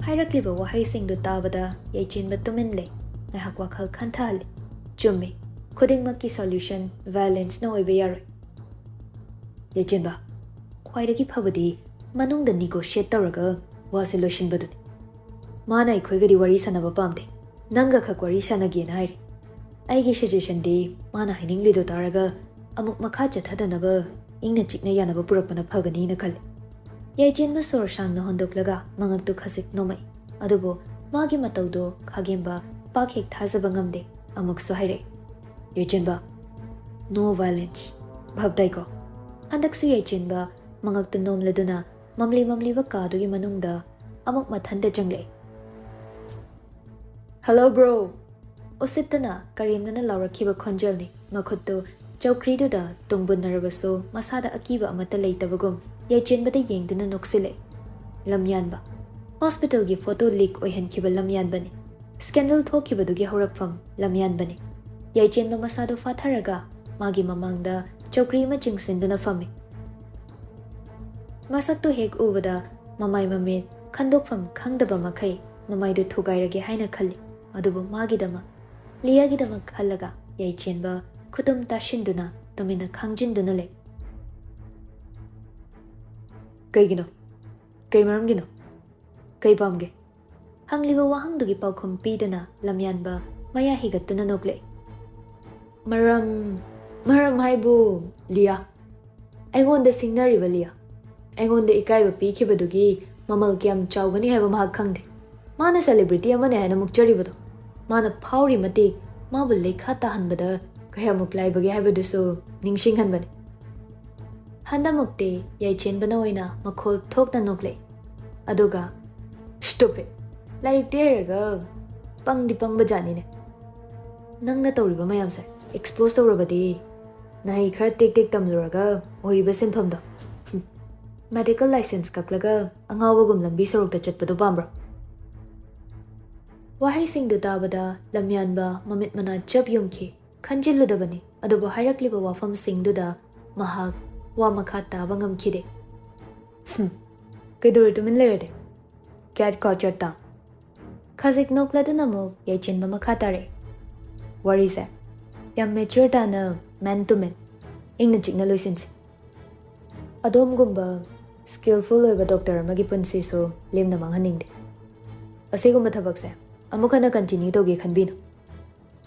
ꯍꯥꯏꯔꯛꯂꯤꯕ ꯋꯥꯍꯩꯁꯤꯡꯗꯨ ꯇꯥꯕꯗ ꯌꯥꯏꯆꯦꯟꯕ ꯇꯨꯃꯤꯟ ꯂꯩ꯫ ꯉꯥꯏꯍꯥꯛ ꯋꯥꯈꯜ ꯈꯟꯊꯍꯜꯂꯤ꯫ ꯆꯨꯝꯃꯤ, ꯈꯨꯗꯤꯡꯃꯛꯀꯤ solution violenceꯅ ꯑꯣꯏꯕ ꯌꯥꯔꯣꯏ꯫ ꯌꯥꯏꯆꯦꯟꯕ, ꯈ꯭ꯋꯥꯏꯗꯒꯤ ꯐꯕꯗꯤ ꯃꯅꯨꯡꯗ negotiate ꯇꯧꯔꯒ ꯋꯥꯁꯦ ꯂꯣꯏꯁꯤꯟꯕꯗꯨꯅꯤ꯫ ꯃꯥꯅ ꯑꯩꯈꯣꯏꯒꯗꯤ ꯋꯥꯔꯤ ꯁꯥꯟꯅꯕ ꯄꯥꯝꯗꯦ, ꯅꯪꯒ ꯈꯛ ꯋꯥꯔꯤ ꯁꯥꯟꯅꯒꯦꯅ ꯍꯥꯏꯔꯤ꯫ ꯑꯩꯒꯤ suggestionꯗꯤ ꯃꯥꯅ ꯍꯥꯏꯅꯤꯡꯂꯤꯗꯨ ꯇꯥꯔꯒ ꯑꯃꯨꯛ ꯃꯈꯥ ꯆꯠꯊꯗꯅꯕ ꯏꯪꯅ ꯆꯤꯛꯅ ꯌꯥꯅꯕ ꯄꯨꯔꯛꯄꯅ ꯐꯒꯅꯤꯅ ꯈꯜꯂꯤ꯫ ꯌꯥꯏꯆꯦꯟꯕ ꯁꯣꯔ ꯁꯥꯡꯅ ꯍꯣꯟꯗꯣꯛꯂꯒ ꯃꯉꯛꯇꯨ ꯈꯖꯤꯛ ꯅꯣꯝꯃꯛꯏ꯫ ꯑꯗꯨꯕꯨ ꯃꯥꯒꯤ ꯃꯇꯧꯗꯨ ꯈꯥꯒꯦꯝꯕ ꯄꯥꯛ ꯍꯦꯛ ꯊꯥꯖꯕ ꯉꯝꯗꯦ꯫ ꯑꯃꯨꯛꯁꯨ ꯍꯥꯏꯔꯛꯏ, "ꯌꯥꯏꯆꯦꯟꯕ, no violence꯫ ꯚꯥꯞ ꯇꯥꯏꯀꯣ?" ꯍꯟꯗꯛꯁꯨ ꯌꯥꯏꯆꯦꯟꯕ ꯃꯉꯛꯇꯨ ꯅꯣꯝꯂꯗꯨꯅ ꯃꯝꯂꯤ ꯃꯝꯂꯤꯕ ꯀꯥꯗꯨꯒꯤ ꯃꯅꯨꯡꯗ ꯑꯃꯨꯛ ꯃꯊꯟꯇ ꯆꯪꯂꯛꯏ꯫ "Hello bro!" ꯎꯁꯤꯠꯇꯅ ꯀꯔꯦꯝꯅꯅ ꯂꯥꯎꯔꯛꯈꯤꯕ ꯈꯣꯟꯖꯦꯜꯅꯤ꯫ ꯃꯈꯨꯠꯇꯨ ꯆꯧꯀ꯭ꯔꯤꯗꯨꯗ ꯇꯨꯡꯕꯨꯟꯅꯔꯕꯁꯨ ꯃꯁꯥꯗ ꯑꯀꯤꯕ ꯑꯃꯠꯇ ꯂꯩꯇꯕꯒꯨꯝ ꯌꯥꯏꯆꯦꯟꯕꯗ ꯌꯦꯡꯗꯨꯅ ꯅꯣꯛꯁꯤꯜꯂꯛꯏ꯫ ꯂꯝꯌꯥꯟꯕ꯫ Hospitalꯒꯤ photo leak ꯑꯣꯏꯍꯟꯈꯤꯕ ꯂꯝꯌꯥꯟꯕꯅꯤ꯫ Scandal ꯊꯣꯛꯈꯤꯕꯗꯨꯒꯤ ꯍꯧꯔꯛꯐꯝ ꯂꯝꯌꯥꯟꯕꯅꯤ꯫ ꯌꯥꯏꯆꯦꯟꯕ ꯃꯁꯥꯗꯨ ꯐꯥꯊꯔꯒ ꯃꯥꯒꯤ ꯃꯃꯥꯡꯗ ꯆꯧꯀ꯭ꯔꯤ ꯑꯃ ꯆꯤꯡꯁꯤꯟꯗꯨꯅ ꯐꯝꯃꯤ꯫ ꯃꯁꯛꯇꯨ ꯍꯦꯛ ꯎꯕꯗ ꯃꯃꯥꯏ ꯃꯃꯤꯠ ꯈꯟꯗꯣꯛꯐꯝ ꯈꯪꯗꯕ ꯃꯈꯩ ꯃꯃꯥꯏꯗꯨ ꯊꯨꯒꯥꯏꯔꯒꯦ ꯍꯥꯏꯅ ꯈꯜꯂꯤ꯫ ꯑꯗꯨꯕꯨ ꯃꯥꯒꯤꯗꯃꯛ, ꯂꯤꯌꯥꯒꯤꯗꯃꯛ ꯈꯜꯂꯒ ꯌꯥꯏꯆꯦꯟꯕ ꯈꯨꯇꯨꯝ ꯇꯥꯁꯤꯟꯗꯨꯅ ꯇꯨꯃꯤꯟꯅ ꯈꯥꯡꯖꯤꯟꯗꯨꯅ ꯂꯩ꯫ "ꯀꯩꯒꯤꯅꯣ? ꯀꯩ ꯃꯔꯝꯒꯤꯅꯣ? ꯀꯩ ꯄꯥꯝꯒꯦ?" ꯍꯪꯂꯤꯕ ꯋꯥꯍꯪꯗꯨꯒꯤ ꯄꯥꯎꯈꯨꯝ ꯄꯤꯗꯅ ꯂꯝꯌꯥꯟꯕ ꯃꯌꯥ ꯍꯤꯒꯠꯇꯨꯅ ꯅꯣꯛꯂꯛꯏ꯫ "ꯃꯔꯝ, ꯃꯔꯝ ꯍꯥꯏꯕꯨ, ꯂꯤꯌꯥ, ꯑꯩꯉꯣꯟꯗ ꯁꯤꯡꯅꯔꯤꯕ ꯂꯤꯌꯥ, ꯑꯩꯉꯣꯟꯗ ꯏꯀꯥꯏꯕ ꯄꯤꯈꯤꯕꯗꯨꯒꯤ ꯃꯃꯜ ꯀꯌꯥꯝ ꯆꯥꯎꯒꯅꯤ ꯍꯥꯏꯕ ꯃꯍꯥꯛ ꯈꯪꯗꯦ꯫ ꯃꯥꯅ celebrity ꯑꯃꯅꯤ ꯍꯥꯏꯅ ꯃꯨꯛꯆꯔꯤꯕꯗꯣ, ꯃꯥꯅ ꯐꯥꯎꯔꯤ ꯃꯇꯤꯛ ꯃꯥꯕꯨ ꯂꯩꯈꯥ ꯇꯥꯍꯟꯕꯗ ꯀꯌꯥꯃꯨꯛ ꯂꯥꯏꯕꯒꯦ ꯍꯥꯏꯕꯗꯨꯁꯨ ꯅꯤꯡꯁꯤꯡꯍꯟꯕꯅꯤ꯫" ꯍꯟꯗꯃꯨꯛꯇꯤ ꯌꯥꯏꯆꯦꯟꯕꯅ ꯑꯣꯏꯅ ꯃꯈꯣꯜ ꯊꯣꯛꯅ ꯅꯣꯛꯂꯛꯏ꯫ ꯑꯗꯨꯒ, "Stupid! ꯂꯥꯏꯔꯤꯛꯇꯤ ꯍꯩꯔꯒ ꯄꯪꯗꯤ ꯄꯪꯕ ꯖꯥꯠꯅꯤꯅꯦ꯫ ꯅꯪꯅ ꯇꯧꯔꯤꯕ ꯃꯌꯥꯝꯁꯦ expose ꯇꯧꯔꯕꯗꯤ ꯅꯍꯩ ꯈꯔ ꯇꯦꯛ ꯇꯦꯛ ꯇꯝꯂꯨꯔꯒ ꯑꯣꯏꯔꯤꯕ ꯁꯤꯟꯐꯝꯗꯣ꯫ ꯍꯨꯝ꯫ Medical license ꯀꯛꯂꯒ ꯑꯉꯥꯎꯕꯒꯨꯝ ꯂꯝꯕꯤ ꯁꯣꯔꯣꯛꯇ ꯆꯠꯄꯗꯣ ꯄꯥꯝꯕ꯭ꯔꯣ?" ꯋꯥꯍꯩꯁꯤꯡꯗꯨ ꯇꯥꯕꯗ ꯂꯝꯌꯥꯟꯕ ꯃꯃꯤꯠ ꯃꯅꯥ ꯆꯞ ꯌꯨꯡꯈꯤ꯫ ꯈꯟꯖꯤꯜꯂꯨꯗꯕꯅꯤ, ꯑꯗꯨꯕꯨ ꯍꯥꯏꯔꯛꯂꯤꯕ ꯋꯥꯐꯝꯁꯤꯡꯗꯨꯗ ꯃꯍꯥꯛ ꯋꯥ ꯃꯈꯥ ꯇꯥꯕ ꯉꯝꯈꯤꯗꯦ꯫ "ꯍꯨꯝ, ꯀꯩꯗꯧꯔꯦ ꯇꯨꯃꯤꯟ ꯂꯩꯔꯗꯤ? Get caught your tongue. ꯈꯖꯤꯛ ꯅꯣꯛꯂꯗꯨꯅ ꯑꯃꯨꯛ ꯌꯥꯏꯆꯦꯟꯕ ꯃꯈꯥ ꯇꯥꯔꯛꯏ꯫ ꯋꯥꯔꯤꯁꯦ ꯌꯥꯝ mature ꯇꯥꯅ, man to man, ꯏꯪꯅ ꯆꯤꯛꯅ ꯂꯣꯏꯁꯤꯟꯁꯤ꯫ ꯑꯗꯣꯝꯒꯨꯝꯕ skillful ꯑꯣꯏꯕ doctor ꯑꯃꯒꯤ ꯄꯨꯟꯁꯤꯁꯨ ꯂꯦꯝꯅ ꯃꯥꯡꯍꯟꯅꯤꯡꯗꯦ꯫ ꯑꯁꯤꯒꯨꯝꯕ ꯊꯕꯛꯁꯦ ꯑꯃꯨꯛ ꯍꯟꯅ continue ꯇꯧꯒꯦ ꯈꯟꯕꯤꯅꯨ꯫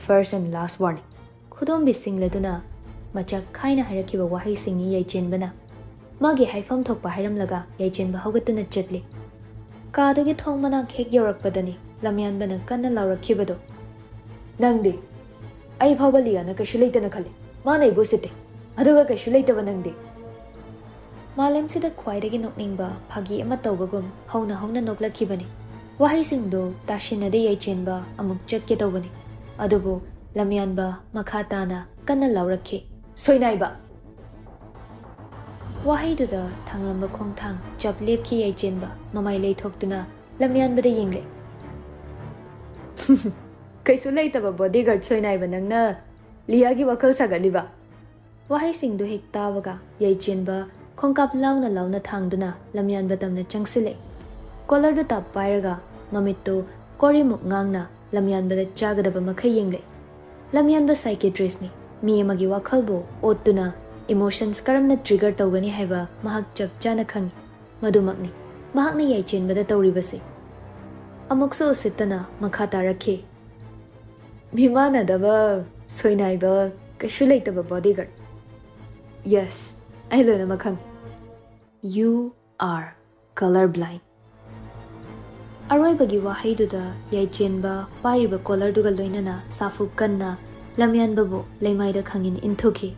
First and last warning. ꯈꯨꯗꯣꯝꯕꯤ ꯁꯤꯡꯂꯗꯨꯅ ꯃꯆꯥꯛ ꯈꯥꯏꯅ ꯍꯥꯏꯔꯛꯈꯤꯕ ꯋꯥꯍꯩꯁꯤꯡꯅꯤ ꯌꯥꯏꯆꯦꯟꯕꯅ꯫ ꯃꯥꯒꯤ ꯍꯥꯏꯐꯝ ꯊꯣꯛꯄ ꯍꯥꯏꯔꯝꯂꯒ ꯌꯥꯏꯆꯦꯟꯕ ꯍꯧꯒꯠꯇꯨꯅ ꯆꯠꯂꯤ꯫ ꯀꯥꯗꯨꯒꯤ ꯊꯣꯡ ꯃꯅꯥꯛ ꯍꯦꯛ ꯌꯧꯔꯛꯄꯗꯅꯤ ꯂꯝꯌꯥꯟꯕꯅ ꯀꯟꯅ ꯂꯥꯎꯔꯛꯈꯤꯕꯗꯣ꯫ "ꯅꯪꯗꯤ? ꯑꯩ ꯐꯥꯎꯕ ꯂꯤꯌꯥꯅ ꯀꯩꯁꯨ ꯂꯩꯇꯅ ꯈꯜꯂꯤ꯫ ꯃꯥꯅ ꯑꯩꯕꯨ ꯎꯁꯤꯠꯇꯦ꯫ ꯑꯗꯨꯒ ꯀꯩꯁꯨ ꯂꯩꯇꯕ ꯅꯪꯗꯤ?" ꯃꯥꯂꯦꯝꯁꯤꯗ ꯈ꯭ꯋꯥꯏꯗꯒꯤ ꯅꯣꯛꯅꯤꯡꯕ ꯐꯥꯒꯤ ꯑꯃ ꯇꯧꯕꯒꯨꯝ ꯍꯧꯅ ꯍꯧꯅ ꯅꯣꯛꯂꯛꯈꯤꯕꯅꯤ꯫ ꯋꯥꯍꯩꯁꯤꯡꯗꯨ ꯇꯥꯁꯤꯟꯅꯗꯦ ꯌꯥꯏꯆꯦꯟꯕ ꯑꯃꯨꯛ ꯆꯠꯀꯦ ꯇꯧꯕꯅꯤ꯫ ꯑꯗꯨꯕꯨ ꯂꯝꯌꯥꯟꯕ ꯃꯈꯥ ꯇꯥꯅ ꯀꯟꯅ ꯂꯥꯎꯔꯛꯈꯤ, "ꯁꯣꯏꯅꯥꯏꯕ!" ꯋꯥꯍꯩꯗꯨꯗ ꯊꯥꯡꯂꯝꯕ ꯈꯣꯡꯊꯥꯡ ꯆꯞ ꯂꯦꯞꯈꯤ ꯌꯥꯏꯆꯦꯟꯕ, ꯃꯃꯥꯏ ꯂꯩꯊꯣꯛꯇꯨꯅ ꯂꯝꯌꯥꯟꯕꯗ ꯌꯦꯡꯂꯦ꯫ "ꯀꯩꯁꯨ ꯂꯩꯇꯕ bodyguard ꯁꯣꯏꯅꯥꯏꯕ ꯅꯪꯅ ꯂꯤꯌꯥꯒꯤ ꯋꯥꯈꯜ ꯁꯥꯒꯠꯂꯤꯕ?" ꯋꯥꯍꯩꯁꯤꯡꯗꯨ ꯍꯦꯛ ꯇꯥꯕꯒ ꯌꯥꯏꯆꯦꯟꯕ ꯈꯣꯡꯀꯥꯞ ꯂꯥꯎꯅ ꯂꯥꯎꯅ ꯊꯥꯡꯗꯨꯅ ꯂꯝꯌꯥꯟꯕ ꯇꯝꯅ ꯆꯪꯁꯤꯜꯂꯦ꯫ Collarꯗꯨ ꯇꯞ ꯄꯥꯏꯔꯒ ꯃꯃꯤꯠꯇꯨ ꯀꯣꯔꯤꯃꯨꯛ ꯉꯥꯡꯅ ꯂꯝꯌꯥꯟꯕꯗ ꯆꯥꯒꯗꯕ ꯃꯈꯩ ꯌꯦꯡꯂꯦ꯫ ꯂꯝꯌꯥꯟꯕ psychiatristꯅꯤ꯫ ꯃꯤ ꯑꯃꯒꯤ ꯋꯥꯈꯜꯕꯨ ꯑꯣꯠꯇꯨꯅ emotions ꯀꯔꯝꯅ trigger ꯇꯧꯒꯅꯤ ꯍꯥꯏꯕ ꯃꯍꯥꯛ ꯆꯞ ꯆꯥꯅ ꯈꯪꯏ꯫ ꯃꯗꯨꯃꯛꯅꯤ ꯃꯍꯥꯛꯅ ꯌꯥꯏꯆꯦꯟꯕꯗ ꯇꯧꯔꯤꯕꯁꯤ꯫ ꯑꯃꯨꯛꯁꯨ ꯎꯁꯤꯠꯇꯅ ꯃꯈꯥ ꯇꯥꯔꯛꯈꯤ, "ꯃꯤꯃꯥꯟꯅꯗꯕ, ꯁꯣꯏꯅꯥꯏꯕ, ꯀꯩꯁꯨ ꯂꯩꯇꯕ bodyguard꯫ Yes, ꯑꯩ ꯂꯣꯏꯅꯃꯛ ꯈꯪꯏ꯫ You are colour blind." ꯑꯔꯣꯏꯕꯒꯤ ꯋꯥꯍꯩꯗꯨꯗ ꯌꯥꯏꯆꯦꯟꯕ ꯄꯥꯏꯔꯤꯕ collarꯗꯨꯒ ꯂꯣꯏꯅꯅ ꯁꯥꯐꯨ ꯀꯟꯅ ꯂꯝꯌꯥꯟꯕꯕꯨ ꯂꯩꯃꯥꯏꯗ ꯈꯪꯏꯟ ꯏꯟꯊꯨꯈꯤ꯫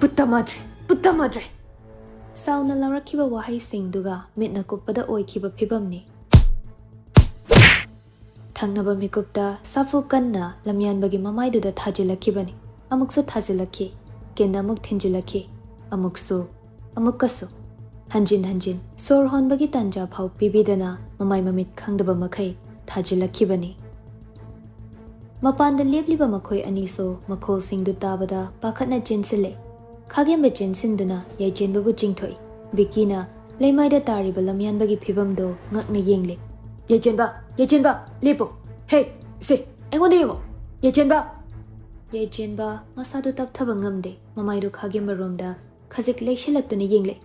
"Puta madre! Puta madre!" ꯁꯥꯎꯅ ꯂꯥꯎꯔꯛꯈꯤꯕ ꯋꯥꯍꯩꯁꯤꯡꯗꯨꯒ ꯃꯤꯠꯅ ꯀꯨꯞꯄꯗ ꯑꯣꯏꯈꯤꯕ ꯐꯤꯕꯝꯅꯤ꯫ ꯊꯪꯅꯕ ꯃꯤꯀꯨꯞꯇ ꯁꯥꯐꯨ ꯀꯟꯅ ꯂꯝꯌꯥꯟꯕꯒꯤ ꯃꯃꯥꯏꯗꯨꯗ ꯊꯥꯖꯤꯜꯂꯛꯈꯤꯕꯅꯤ꯫ ꯑꯃꯨꯛꯁꯨ ꯊꯥꯖꯤꯜꯂꯛꯈꯤ꯫ ꯀꯤꯟ ꯑꯃꯨꯛ ꯊꯤꯟꯖꯤꯜꯂꯛꯈꯤ꯫ ꯑꯃꯨꯛꯁꯨ, ꯑꯃꯨꯛꯀꯁꯨ꯫ ꯍꯟꯖꯤꯟ ꯍꯟꯖꯤꯟ ꯁꯣꯔ ꯍꯣꯟꯕꯒꯤ ꯇꯥꯟꯖꯥ ꯐꯥꯎ ꯄꯤꯕꯤꯗꯅ ꯃꯃꯥꯏ ꯃꯃꯤꯠ ꯈꯪꯗꯕ ꯃꯈꯩ ꯊꯥꯖꯤꯜꯂꯛꯈꯤꯕꯅꯤ꯫ ꯃꯄꯥꯟꯗ ꯂꯦꯞꯂꯤꯕ ꯃꯈꯣꯏ ꯑꯅꯤꯁꯨ ꯃꯈꯣꯜꯁꯤꯡꯗꯨ ꯇꯥꯕꯗ ꯄꯥꯈꯠꯅ ꯆꯦꯟꯁꯤꯜꯂꯦ꯫ ꯈꯥꯒꯦꯝꯕ ꯆꯦꯟꯁꯤꯟꯗꯨꯅ ꯌꯥꯏꯆꯦꯟꯕꯕꯨ ꯆꯤꯡꯊꯣꯛꯏ꯫ ꯕꯤꯀꯤꯅ ꯂꯩꯃꯥꯏꯗ ꯇꯥꯔꯤꯕ ꯂꯝꯌꯥꯟꯕꯒꯤ ꯐꯤꯕꯝꯗꯨ ꯉꯛꯅ ꯌꯦꯡꯂꯤ꯫ "ꯌꯥꯏꯆꯦꯟꯕ! ꯌꯥꯏꯆꯦꯟꯕ! ꯂꯦꯞꯄꯨ! ꯍꯦ! ꯁꯦ! ꯑꯩꯉꯣꯟꯗ ꯌꯦꯡꯉꯣ! ꯌꯥꯏꯆꯦꯟꯕ!" ꯌꯥꯏꯆꯦꯟꯕ ꯃꯁꯥꯗꯨ ꯇꯞꯊꯕ ꯉꯝꯗꯦ꯫ ꯃꯃꯥꯏꯗꯨ ꯈꯥꯒꯦꯝꯕꯔꯣꯝꯗ ꯈꯖꯤꯛ ꯂꯩꯁꯤꯜꯂꯛꯇꯨꯅ ꯌꯦꯡꯂꯦ꯫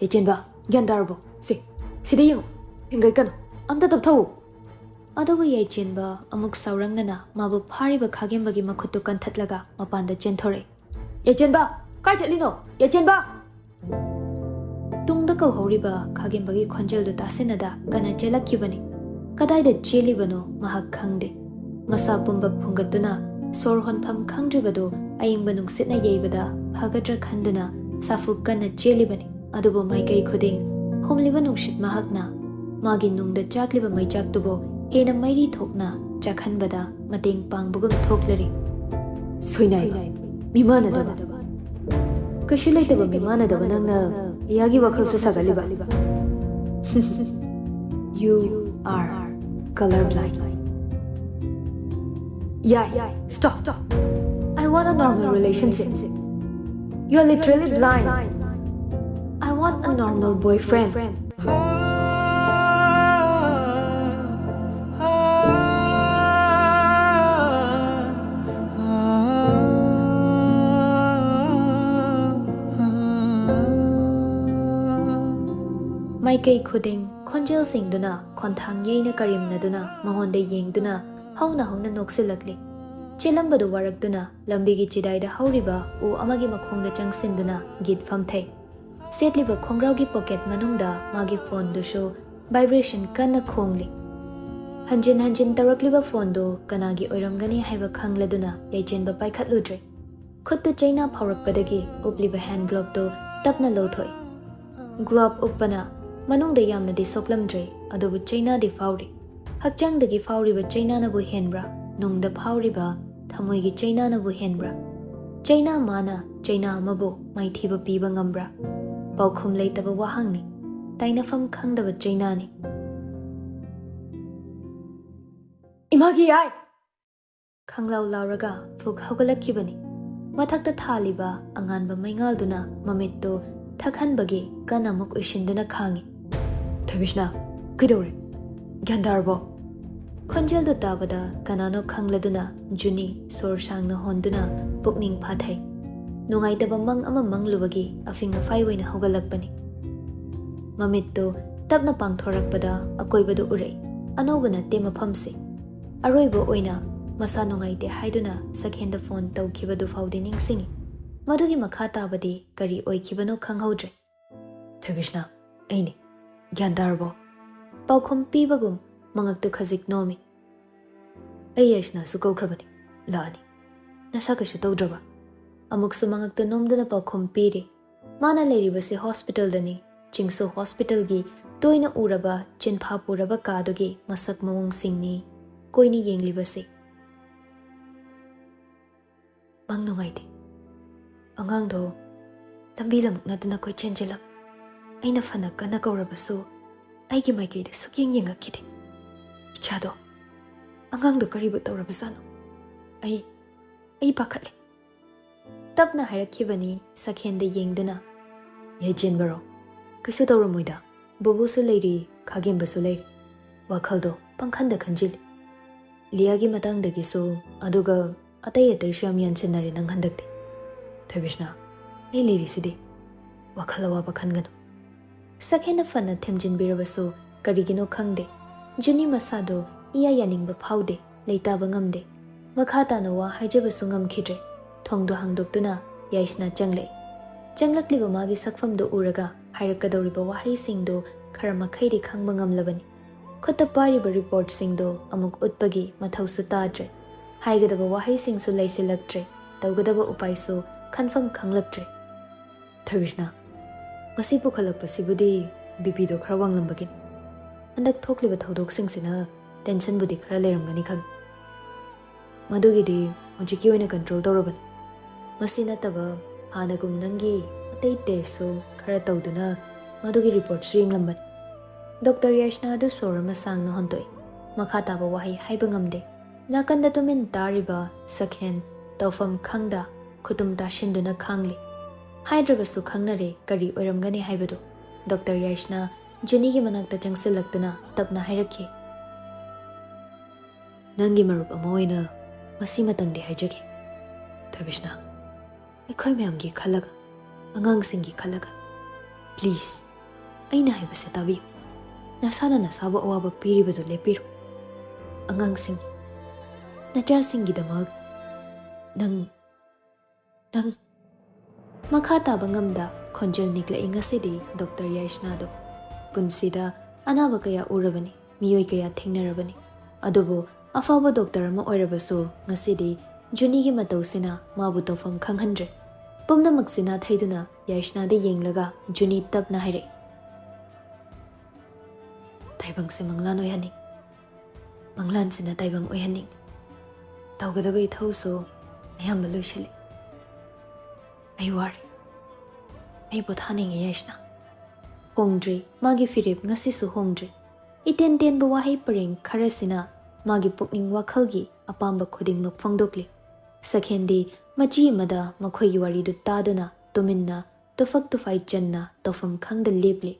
"ꯌꯥꯏꯆꯦꯟꯕ, ꯒ꯭ꯌꯥꯟ ꯇꯥꯔꯕꯣ? ꯁꯦ, ꯁꯤꯗ ꯌꯦꯡꯉꯨ꯫ ꯍꯦꯟꯒꯠꯀꯅꯨ꯫ ꯑꯝꯇ ꯇꯞꯊꯧꯑꯣ!" ꯑꯗꯨꯕꯨ ꯌꯥꯏꯆꯦꯟꯕ ꯑꯃꯨꯛ ꯁꯥꯎꯔꯪꯅꯅ ꯃꯥꯕꯨ ꯐꯥꯔꯤꯕ ꯈꯥꯒꯦꯝꯕꯒꯤ ꯃꯈꯨꯠꯇꯨ ꯀꯟꯊꯠꯂꯒ ꯃꯄꯥꯟꯗ ꯆꯦꯟꯊꯣꯔꯛꯏ꯫ "ꯌꯥꯏꯆꯦꯟꯕ! ꯀꯥꯏ ꯆꯠꯂꯤꯅꯣ? ꯌꯥꯏꯆꯦꯟꯕ!" ꯇꯨꯡꯗ ꯀꯧꯍꯧꯔꯤꯕ ꯈꯥꯒꯦꯝꯕꯒꯤ ꯈꯣꯟꯖꯦꯜꯗꯨ ꯇꯥꯁꯤꯟꯅꯗ ꯀꯟꯅ ꯆꯦꯜꯂꯛꯈꯤꯕꯅꯤ꯫ ꯀꯗꯥꯏꯗ ꯆꯦꯜꯂꯤꯕꯅꯣ ꯃꯍꯥꯛ ꯈꯪꯗꯦ꯫ ꯃꯁꯥ ꯄꯨꯝꯕ ꯐꯨꯡꯒꯠꯇꯨꯅ ꯁꯣꯔ ꯍꯣꯟꯐꯝ ꯈꯪꯗ꯭ꯔꯤꯕꯗꯨ ꯑꯏꯪꯕ ꯅꯨꯡꯁꯤꯠꯅ ꯌꯩꯕꯗ ꯐꯒꯗ꯭ꯔꯥ ꯈꯟꯗꯨꯅ ꯁꯥꯐꯨ ꯀꯟꯅ ꯆꯦꯜꯂꯤꯕꯅꯤ꯫ ꯑꯗꯨꯕꯨ ꯃꯥꯏꯀꯩ ꯈꯨꯗꯤꯡ ꯍꯨꯝꯂꯤꯕ ꯅꯨꯡꯁꯤꯠ ꯃꯍꯥꯛꯅ ꯃꯥꯒꯤ ꯅꯨꯡꯗ ꯆꯥꯛꯂꯤꯕ ꯃꯩꯆꯥꯛꯇꯨꯕꯨ ꯍꯦꯟꯅ ꯃꯩꯔꯤ ꯊꯣꯛꯅ ꯆꯥꯛꯍꯟꯕꯗ ꯃꯇꯦꯡ ꯄꯥꯡꯕꯒꯨꯝ ꯊꯣꯛꯂꯔꯤ꯫ "ꯁꯣꯏꯅꯥꯏꯕ, ꯃꯤꯃꯥꯟꯅꯗꯕ, ꯀꯩꯁꯨ ꯂꯩꯇꯕ ꯃꯤꯃꯥꯟꯅꯗꯕ ꯅꯪꯅ ꯏꯌꯥꯒꯤ ꯋꯥꯈꯜꯁꯨ ꯁꯥꯒꯠꯂꯤꯕ?" "You are colorblind." "ꯌꯥꯏ, stop. I want a normal relationship. You are literally blind. I want a normal boyfriend." ꯃꯥꯏꯀꯩ ꯈꯨꯗꯤꯡ ꯈꯣꯟꯖꯦꯜꯁꯤꯡꯗꯨꯅ ꯈꯣꯟꯊꯥꯡ ꯌꯩꯅ ꯀꯔꯦꯝꯅꯗꯨꯅ ꯃꯉꯣꯟꯗ ꯌꯦꯡꯗꯨꯅ ꯍꯧꯅ ꯍꯧꯅ ꯅꯣꯛꯁꯤꯜꯂꯛꯂꯤ꯫ ꯆꯦꯜꯂꯝꯕꯗꯨ ꯋꯥꯔꯛꯇꯨꯅ ꯂꯝꯕꯤꯒꯤ ꯆꯤꯗꯥꯏꯗ ꯍꯧꯔꯤꯕ ꯎ ꯑꯃꯒꯤ ꯃꯈꯣꯡꯗ ꯆꯪꯁꯤꯟꯗꯨꯅ ꯒꯤꯠ ꯐꯝꯊꯩ꯫ ꯁꯦꯠꯂꯤꯕ ꯈꯣꯡꯒ꯭ꯔꯥꯎꯒꯤ ꯄꯣꯀꯦꯠ ꯃꯅꯨꯡꯗ ꯃꯥꯒꯤ ꯐꯣꯟꯗꯨꯁꯨ vibration ꯀꯟꯅ ꯈꯣꯡꯂꯤ꯫ ꯍꯟꯖꯤꯟ ꯍꯟꯖꯤꯟ ꯇꯧꯔꯛꯂꯤꯕ ꯐꯣꯟꯗꯨ ꯀꯅꯥꯒꯤ ꯑꯣꯏꯔꯝꯒꯅꯤ ꯍꯥꯏꯕ ꯈꯪꯂꯗꯨꯅ ꯌꯥꯏꯆꯦꯟꯕ ꯄꯥꯏꯈꯠꯂꯨꯗ꯭ꯔꯦ꯫ ꯈꯨꯠꯇꯨ ꯆꯩꯅꯥ ꯐꯥꯎꯔꯛꯄꯗꯒꯤ ꯎꯞꯂꯤꯕ ꯍꯦꯟ ꯒ꯭ꯂꯣꯞꯇꯨ ꯇꯞꯅ ꯂꯧꯊꯣꯛꯏ꯫ ꯒ꯭ꯂꯣꯞ ꯎꯞꯄꯅ ꯃꯅꯨꯡꯗ ꯌꯥꯝꯅꯗꯤ ꯁꯣꯛꯂꯝꯗ꯭ꯔꯦ, ꯑꯗꯨꯕꯨ ꯆꯩꯅꯥꯗꯤ ꯐꯥꯎꯔꯤ꯫ ꯍꯛꯆꯥꯡꯗꯒꯤ ꯐꯥꯎꯔꯤꯕ ꯆꯩꯅꯥꯅꯕꯨ ꯍꯦꯟꯕ꯭ꯔꯥ? ꯅꯨꯡꯗ ꯐꯥꯎꯔꯤꯕ ꯊꯃꯣꯏꯒꯤ ꯆꯩꯅꯥꯅꯕꯨ ꯍꯦꯟꯕ꯭ꯔꯥ? ꯆꯩꯅꯥ ꯃꯥꯅ ꯆꯩꯅꯥ ꯑꯃꯕꯨ ꯃꯥꯏꯊꯤꯕ ꯄꯤꯕ ꯉꯝꯕ꯭ꯔꯥ? ꯄꯥꯎꯈꯨꯝ ꯂꯩꯇꯕ ꯋꯥꯍꯪꯅꯤ꯫ ꯇꯥꯏꯅꯐꯝ ꯈꯪꯗꯕ ꯆꯩꯅꯥꯅꯤ꯫ "ꯏꯃꯥꯒꯤ ꯌꯥꯏ!" ꯈꯪꯂꯥꯎ ꯂꯥꯎꯔꯒ ꯐꯨꯛ ꯍꯧꯒꯠꯂꯛꯈꯤꯕꯅꯤ꯫ ꯃꯊꯛꯇ ꯊꯥꯜꯂꯤꯕ ꯑꯉꯥꯟꯕ ꯃꯩꯉꯥꯜꯗꯨꯅ ꯃꯃꯤꯠꯇꯨ ꯊꯛꯍꯟꯕꯒꯤ ꯀꯟ ꯑꯃꯨꯛ ꯎꯏꯁꯤꯟꯗꯨꯅ ꯈꯥꯡꯉꯤ꯫ "ꯊꯣꯏꯕꯤꯁꯅꯥ, ꯀꯩꯗꯧꯔꯦ? ꯒ꯭ꯌꯥꯟ ꯇꯥꯔꯕꯣ?" ꯈꯣꯟꯖꯦꯜꯗꯨ ꯇꯥꯕꯗ ꯀꯅꯥꯅꯣ ꯈꯪꯂꯗꯨꯅ ꯖꯨꯅꯤ ꯁꯣꯔ ꯁꯥꯡꯅ ꯍꯣꯟꯗꯨꯅ ꯄꯨꯛꯅꯤꯡ ꯐꯥꯊꯩ꯫ ꯅꯨꯡꯉꯥꯏꯇꯕ ꯃꯪ ꯑꯃ ꯃꯪꯂꯨꯕꯒꯤ ꯑꯐꯤꯡ ꯑꯐꯥꯏ ꯑꯣꯏꯅ ꯍꯧꯒꯠꯂꯛꯄꯅꯤ꯫ ꯃꯃꯤꯠꯇꯨ ꯇꯞꯅ ꯄꯥꯡꯊꯣꯔꯛꯄꯗ ꯑꯀꯣꯏꯕꯗꯨ ꯎꯔꯛꯏ꯫ ꯑꯅꯧꯕ ꯅꯠꯇꯦ ꯃꯐꯝꯁꯤ꯫ ꯑꯔꯣꯏꯕ ꯑꯣꯏꯅ ꯃꯁꯥ ꯅꯨꯡꯉꯥꯏꯇꯦ ꯍꯥꯏꯗꯨꯅ ꯁꯈꯦꯟꯗ ꯐꯣꯟ ꯇꯧꯈꯤꯕꯗꯨ ꯐꯥꯎꯗꯤ ꯅꯤꯡꯁꯤꯡꯏ꯫ ꯃꯗꯨꯒꯤ ꯃꯈꯥ ꯇꯥꯕꯗꯤ ꯀꯔꯤ ꯑꯣꯏꯈꯤꯕꯅꯣ ꯈꯪꯍꯧꯗ꯭ꯔꯦ꯫ "ꯊꯣꯏꯕꯤꯁꯅꯥ, ꯑꯩꯅꯤ꯫ ꯒ꯭ꯌꯥꯟ ꯇꯥꯔꯕꯣ?" ꯄꯥꯎꯈꯨꯝ ꯄꯤꯕꯒꯨꯝ ꯃꯉꯛꯇꯨ ꯈꯖꯤꯛ ꯅꯣꯝꯃꯤ꯫ "ꯑꯩ ꯌꯥꯏꯁꯅꯥꯁꯨ ꯀꯧꯈ꯭ꯔꯕꯅꯤ꯫ ꯂꯥꯛꯑꯅꯤ꯫ ꯅꯁꯥ ꯀꯩꯁꯨ ꯇꯧꯗ꯭ꯔꯕ?" ꯑꯃꯨꯛꯁꯨ ꯃꯉꯛꯇ ꯅꯣꯝꯗꯨꯅ ꯄꯥꯎꯈꯨꯝ ꯄꯤꯔꯤ꯫ ꯃꯥꯅ ꯂꯩꯔꯤꯕꯁꯤ ꯍꯣꯁꯄꯤꯇꯥꯜꯗꯅꯤ꯫ ꯆꯤꯡꯁꯨ ꯍꯣꯁꯄꯤꯇꯥꯜꯒꯤ ꯇꯣꯏꯅ ꯎꯔꯕ ꯆꯤꯟꯐꯥ ꯄꯨꯔꯕ ꯀꯥꯗꯨꯒꯤ ꯃꯁꯛ ꯃꯑꯣꯡꯁꯤꯡꯅꯤ ꯀꯣꯏꯅ ꯌꯦꯡꯂꯤꯕꯁꯤ꯫ ꯃꯪ ꯅꯨꯡꯉꯥꯏꯇꯦ꯫ ꯑꯉꯥꯡꯗꯣ ꯂꯝꯕꯤ ꯂꯝꯃꯨꯛ ꯅꯠꯇꯅ ꯀꯣꯏꯆꯦꯟ ꯆꯦꯜꯂꯛ꯫ ꯑꯩꯅ ꯐꯅ ꯀꯟꯅ ꯀꯧꯔꯕꯁꯨ ꯑꯩꯒꯤ ꯃꯥꯏꯀꯩꯗ ꯁꯨꯛꯌꯦꯡ ꯌꯦꯡꯉꯛꯈꯤꯗꯦ꯫ ꯏꯆꯥꯗꯣ, ꯑꯉꯥꯡꯗꯣ ꯀꯔꯤꯕꯨ ꯇꯧꯔꯕꯖꯥꯠꯅꯣ? ꯑꯩ, ꯑꯩ ꯄꯥꯈꯠꯂꯦ꯫ ꯇꯞꯅ ꯍꯥꯏꯔꯛꯈꯤꯕꯅꯤ ꯁꯈꯦꯟꯗ ꯌꯦꯡꯗꯨꯅ꯫ "ꯌꯥꯏꯆꯦꯟꯕꯔꯣ? ꯀꯩꯁꯨ ꯇꯧꯔꯝꯃꯣꯏꯗ꯫ ꯕꯨꯕꯨꯁꯨ ꯂꯩꯔꯤ, ꯈꯥꯒꯦꯝꯕꯁꯨ ꯂꯩꯔꯤ꯫ ꯋꯥꯈꯜꯗꯣ ꯄꯪꯈꯟꯗ ꯈꯟꯖꯤꯜꯂꯤ꯫ ꯂꯤꯌꯥꯒꯤ ꯃꯇꯥꯡꯗꯒꯤꯁꯨ, ꯑꯗꯨꯒ ꯑꯇꯩ ꯑꯇꯩꯁꯨ ꯌꯥꯝ ꯌꯥꯟꯁꯤꯟꯅꯔꯦ ꯅꯪ ꯍꯟꯗꯛꯇꯤ꯫ ꯊꯣꯏꯕꯤꯁꯅꯥ, ꯑꯩ ꯂꯩꯔꯤꯁꯤꯗꯤ꯫ ꯋꯥꯈꯜ ꯑꯋꯥꯕ ꯈꯟꯒꯅꯨ꯫" ꯁꯈꯦꯟꯅ ꯐꯅ ꯊꯦꯝꯖꯤꯟꯕꯤꯔꯕꯁꯨ ꯀꯔꯤꯒꯤꯅꯣ ꯈꯪꯗꯦ, ꯖꯨꯅꯤ ꯃꯁꯥꯗꯣ ꯏꯌꯥ ꯌꯥꯅꯤꯡꯕ ꯐꯥꯎꯗꯦ, ꯂꯩꯇꯥꯕ ꯉꯝꯗꯦ꯫ ꯃꯈꯥ ꯇꯥꯅ ꯋꯥ ꯍꯥꯏꯖꯕꯁꯨ ꯉꯝꯈꯤꯗ꯭ꯔꯦ꯫ ꯊꯣꯡꯗꯣ ꯍꯥꯡꯗꯣꯛꯇꯨꯅ ꯌꯥꯏꯁꯅꯥ ꯆꯪꯂꯛꯏ꯫ ꯆꯪꯂꯛꯂꯤꯕ ꯃꯥꯒꯤ ꯁꯛꯐꯝꯗꯨ ꯎꯔꯒ ꯍꯥꯏꯔꯛꯀꯗꯧꯔꯤꯕ ꯋꯥꯍꯩꯁꯤꯡꯗꯨ ꯈꯔ ꯃꯈꯩꯗꯤ ꯈꯪꯕ ꯉꯝꯂꯕꯅꯤ꯫ ꯈꯨꯠꯇ ꯄꯥꯏꯔꯤꯕ ꯔꯤꯄꯣꯔꯠꯁꯤꯡꯗꯨ ꯑꯃꯨꯛ ꯎꯠꯄꯒꯤ ꯃꯊꯧꯁꯨ ꯇꯥꯗ꯭ꯔꯦ꯫ ꯍꯥꯏꯒꯗꯕ ꯋꯥꯍꯩꯁꯤꯡꯁꯨ ꯂꯩꯁꯤꯜꯂꯛꯇ꯭ꯔꯦ꯫ ꯇꯧꯒꯗꯕ ꯎꯄꯥꯏꯁꯨ ꯈꯟꯐꯝ ꯈꯪꯂꯛꯇ꯭ꯔꯦ꯫ "ꯊꯣꯏꯕꯤꯁꯅꯥ, ꯉꯁꯤ ꯄꯨꯈꯠꯂꯛꯄꯁꯤꯕꯨꯗꯤ ꯕꯤ ꯄꯤꯗꯣ ꯈꯔ ꯋꯥꯡꯂꯝꯕꯒꯤꯅꯤ꯫ ꯍꯟꯗꯛ ꯊꯣꯛꯂꯤꯕ ꯊꯧꯗꯣꯛꯁꯤꯡꯁꯤꯅ ꯇꯦꯟꯁꯟꯕꯨꯗꯤ ꯈꯔ ꯂꯩꯔꯝꯒꯅꯤ ꯈꯪꯉꯤ꯫ ꯃꯗꯨꯒꯤꯗꯤ ꯍꯧꯖꯤꯛꯀꯤ ꯑꯣꯏꯅ ꯀꯟꯇ꯭ꯔꯣꯜ ꯇꯧꯔꯕꯅꯤ꯫ ꯃꯁꯤ ꯅꯠꯇꯕ ꯍꯥꯟꯅꯒꯨꯝ ꯅꯪꯒꯤ ꯑꯇꯩ ꯇꯦꯁꯁꯨ ꯈꯔ ꯇꯧꯗꯨꯅ ꯃꯗꯨꯒꯤ ꯔꯤꯄꯣꯔꯠꯁꯨ ꯌꯦꯡꯂꯝꯕꯅꯤ꯫" ꯗꯣꯛꯇꯔ ꯌꯥꯏꯁꯅꯥ ꯑꯗꯨ ꯁꯣꯔ ꯑꯃ ꯁꯥꯡꯅ ꯍꯣꯟꯗꯣꯛꯏ꯫ ꯃꯈꯥ ꯇꯥꯕ ꯋꯥꯍꯩ ꯍꯥꯏꯕ ꯉꯝꯗꯦ꯫ ꯅꯥꯀꯟꯗ ꯇꯨꯃꯤꯟ ꯇꯥꯔꯤꯕ ꯁꯈꯦꯟ ꯇꯧꯐꯝ ꯈꯪꯗ ꯈꯨꯇꯨꯝ ꯇꯥꯁꯤꯟꯗꯨꯅ ꯈꯥꯡꯂꯤ꯫ ꯍꯥꯏꯗ꯭ꯔꯕꯁꯨ ꯈꯪꯅꯔꯦ ꯀꯔꯤ ꯑꯣꯏꯔꯝꯒꯅꯤ ꯍꯥꯏꯕꯗꯨ꯫ ꯗꯣꯛꯇꯔ ꯌꯥꯏꯁꯅꯥ ꯖꯨꯅꯤꯒꯤ ꯃꯅꯥꯛꯇ ꯆꯪꯁꯤꯜꯂꯛꯇꯨꯅ ꯇꯞꯅ ꯍꯥꯏꯔꯛꯈꯤ, "ꯅꯪꯒꯤ ꯃꯔꯨꯞ ꯑꯃ ꯑꯣꯏꯅ ꯃꯁꯤꯃꯇꯪꯗꯤ ꯍꯥꯏꯖꯒꯦ, ꯊꯣꯏꯕꯤꯁꯅꯥ꯫ ꯑꯩꯈꯣꯏ ꯃꯌꯥꯝꯒꯤ ꯈꯜꯂꯒ, ꯑꯉꯥꯡꯁꯤꯡꯒꯤ ꯈꯜꯂꯒ, please, ꯑꯩꯅ ꯍꯥꯏꯕꯁꯦ ꯇꯥꯕꯤꯌꯨ꯫ ꯅꯁꯥꯅ ꯅꯁꯥꯕꯨ ꯑꯋꯥꯕ ꯄꯤꯔꯤꯕꯗꯨ ꯂꯦꯞꯄꯤꯔꯣ꯫ ꯑꯉꯥꯡꯁꯤꯡ, ꯅꯆꯥꯁꯤꯡꯒꯤꯗꯃꯛ ꯅꯪ, ꯅꯪ" ꯃꯈꯥ ꯇꯥꯕ ꯉꯝꯗ ꯈꯣꯟꯖꯦꯜ ꯅꯤꯛꯂꯛꯏ ꯉꯁꯤꯗꯤ ꯗꯣꯛꯇꯔ ꯌꯥꯏꯁꯅꯥꯗꯣ꯫ ꯄꯨꯟꯁꯤꯗ ꯑꯅꯥꯕ ꯀꯌꯥ ꯎꯔꯕꯅꯤ, ꯃꯤꯑꯣꯏ ꯀꯌꯥ ꯊꯦꯡꯅꯔꯕꯅꯤ, ꯑꯗꯨꯕꯨ ꯑꯐꯥꯎꯕ ꯗꯣꯛꯇꯔ ꯑꯃ ꯑꯣꯏꯔꯕꯁꯨ ꯉꯁꯤꯗꯤ ꯖꯨꯅꯤꯒꯤ ꯃꯇꯧꯁꯤꯅ ꯃꯥꯕꯨ ꯇꯧꯐꯝ ꯈꯪꯍꯟꯗ꯭ꯔꯦ꯫ ꯄꯨꯝꯅꯃꯛꯁꯤ ꯅꯥꯊꯩꯗꯨꯅ ꯌꯥꯏꯁꯅꯥꯗ ꯌꯦꯡꯂꯒ ꯖꯨꯅꯤ ꯇꯞꯅ ꯍꯥꯏꯔꯛꯏ, "ꯇꯥꯏꯕꯪꯁꯦ ꯃꯪꯂꯥꯟ ꯑꯣꯏꯍꯟꯅꯤꯡ, ꯃꯪꯂꯥꯟꯁꯤꯅ ꯇꯥꯏꯕꯪ ꯑꯣꯏꯍꯟꯅꯤꯡ꯫ ꯇꯧꯒꯗꯕ ꯏꯊꯧꯁꯨ ꯑꯌꯥꯝꯕ ꯂꯣꯏꯁꯤꯜꯂꯤ꯫ ꯑꯩ ꯋꯥꯔꯦ꯫ ꯑꯩ ꯄꯣꯊꯥꯅꯤꯡꯉꯤ ꯌꯥꯏꯁꯅꯥ꯫" ꯍꯣꯡꯗ꯭ꯔꯤ, ꯃꯥꯒꯤ ꯐꯤꯔꯦꯞ ꯉꯁꯤꯁꯨ ꯍꯣꯡꯗ꯭ꯔꯤ꯫ ꯏꯇꯦꯟ ꯇꯦꯟꯕ ꯋꯥꯍꯩ ꯄꯔꯦꯡ ꯈꯔꯁꯤꯅ ꯃꯥꯒꯤ ꯄꯨꯛꯅꯤꯡ ꯋꯥꯈꯜꯒꯤ ꯑꯄꯥꯝꯕ ꯈꯨꯗꯤꯡꯃꯛ ꯐꯣꯡꯗꯣꯛꯂꯤ꯫ ꯁꯈꯦꯟꯗꯤ ꯃꯆꯤ ꯑꯃꯗ ꯃꯈꯣꯏꯒꯤ ꯋꯥꯔꯤꯗꯨ ꯇꯥꯗꯨꯅ ꯇꯨꯃꯤꯟꯅ ꯇꯨꯐꯛ ꯇꯨꯐꯥꯏ ꯆꯟꯅ ꯇꯧꯐꯝ ꯈꯪꯗ ꯂꯦꯞꯂꯤ꯫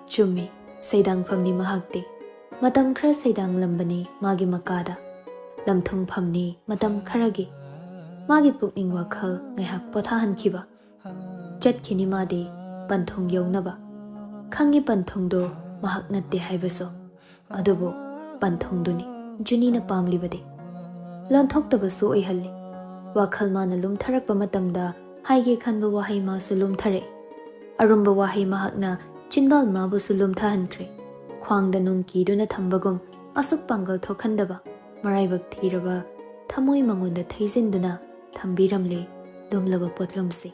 ꯆꯨꯝꯃꯤ, ꯁꯩꯗꯥꯡꯐꯝꯅꯤ ꯃꯍꯥꯛꯇꯤ꯫ ꯃꯇꯝ ꯈꯔ ꯁꯩꯗꯥꯡꯂꯝꯕꯅꯤ ꯃꯥꯒꯤ ꯃꯀꯥꯗ꯫ ꯂꯝꯊꯨꯡꯐꯝꯅꯤ ꯃꯇꯝ ꯈꯔꯒꯤ꯫ ꯃꯥꯒꯤ ꯄꯨꯛꯅꯤꯡ ꯋꯥꯈꯜ ꯉꯥꯏꯍꯥꯛ ꯄꯣꯊꯥꯍꯟꯈꯤꯕ꯫ ꯆꯠꯈꯤꯅꯤ ꯃꯥꯗꯤ ꯄꯟꯊꯨꯡ ꯌꯧꯅꯕ꯫ ꯈꯪꯉꯤ ꯄꯟꯊꯨꯡꯗꯣ ꯃꯍꯥꯛ ꯅꯠꯇꯦ ꯍꯥꯏꯕꯁꯨ꯫ ꯑꯗꯨꯕꯨ ꯄꯟꯊꯨꯡꯗꯨꯅꯤ ꯖꯨꯅꯤꯅ ꯄꯥꯝꯂꯤꯕꯗꯤ꯫ ꯂꯣꯟꯊꯣꯛꯇꯕꯁꯨ ꯑꯣꯏꯍꯜꯂꯤ꯫ ꯋꯥꯈꯜ ꯃꯥꯅ ꯂꯨꯝꯊꯔꯛꯄ ꯃꯇꯝꯗ ꯍꯥꯏꯒꯦ ꯈꯟꯕ ꯋꯥꯍꯩ ꯃꯥꯁꯨ ꯂꯨꯝꯊꯔꯛꯏ꯫ ꯑꯔꯨꯝꯕ ꯋꯥꯍꯩ ꯃꯍꯥꯛꯅ ꯆꯤꯟꯕꯥꯜ ꯃꯥꯕꯨꯁꯨ ꯂꯨꯝꯊꯍꯟꯈ꯭ꯔꯦ꯫ ꯈ꯭ꯋꯥꯡꯗ ꯅꯨꯡ ꯀꯤꯗꯨꯅ ꯊꯝꯕꯒꯨꯝ ꯑꯁꯨꯛ ꯄꯥꯡꯒꯜ ꯊꯣꯛꯍꯟꯗꯕ, ꯃꯔꯥꯏꯕꯛ ꯊꯤꯔꯕ ꯊꯃꯣꯏ ꯃꯉꯣꯟꯗ ꯊꯩꯖꯤꯟꯗꯨꯅ ꯊꯝꯕꯤꯔꯝꯂꯦ ꯂꯨꯝꯂꯕ ꯄꯣꯠꯂꯨꯝꯁꯤ꯫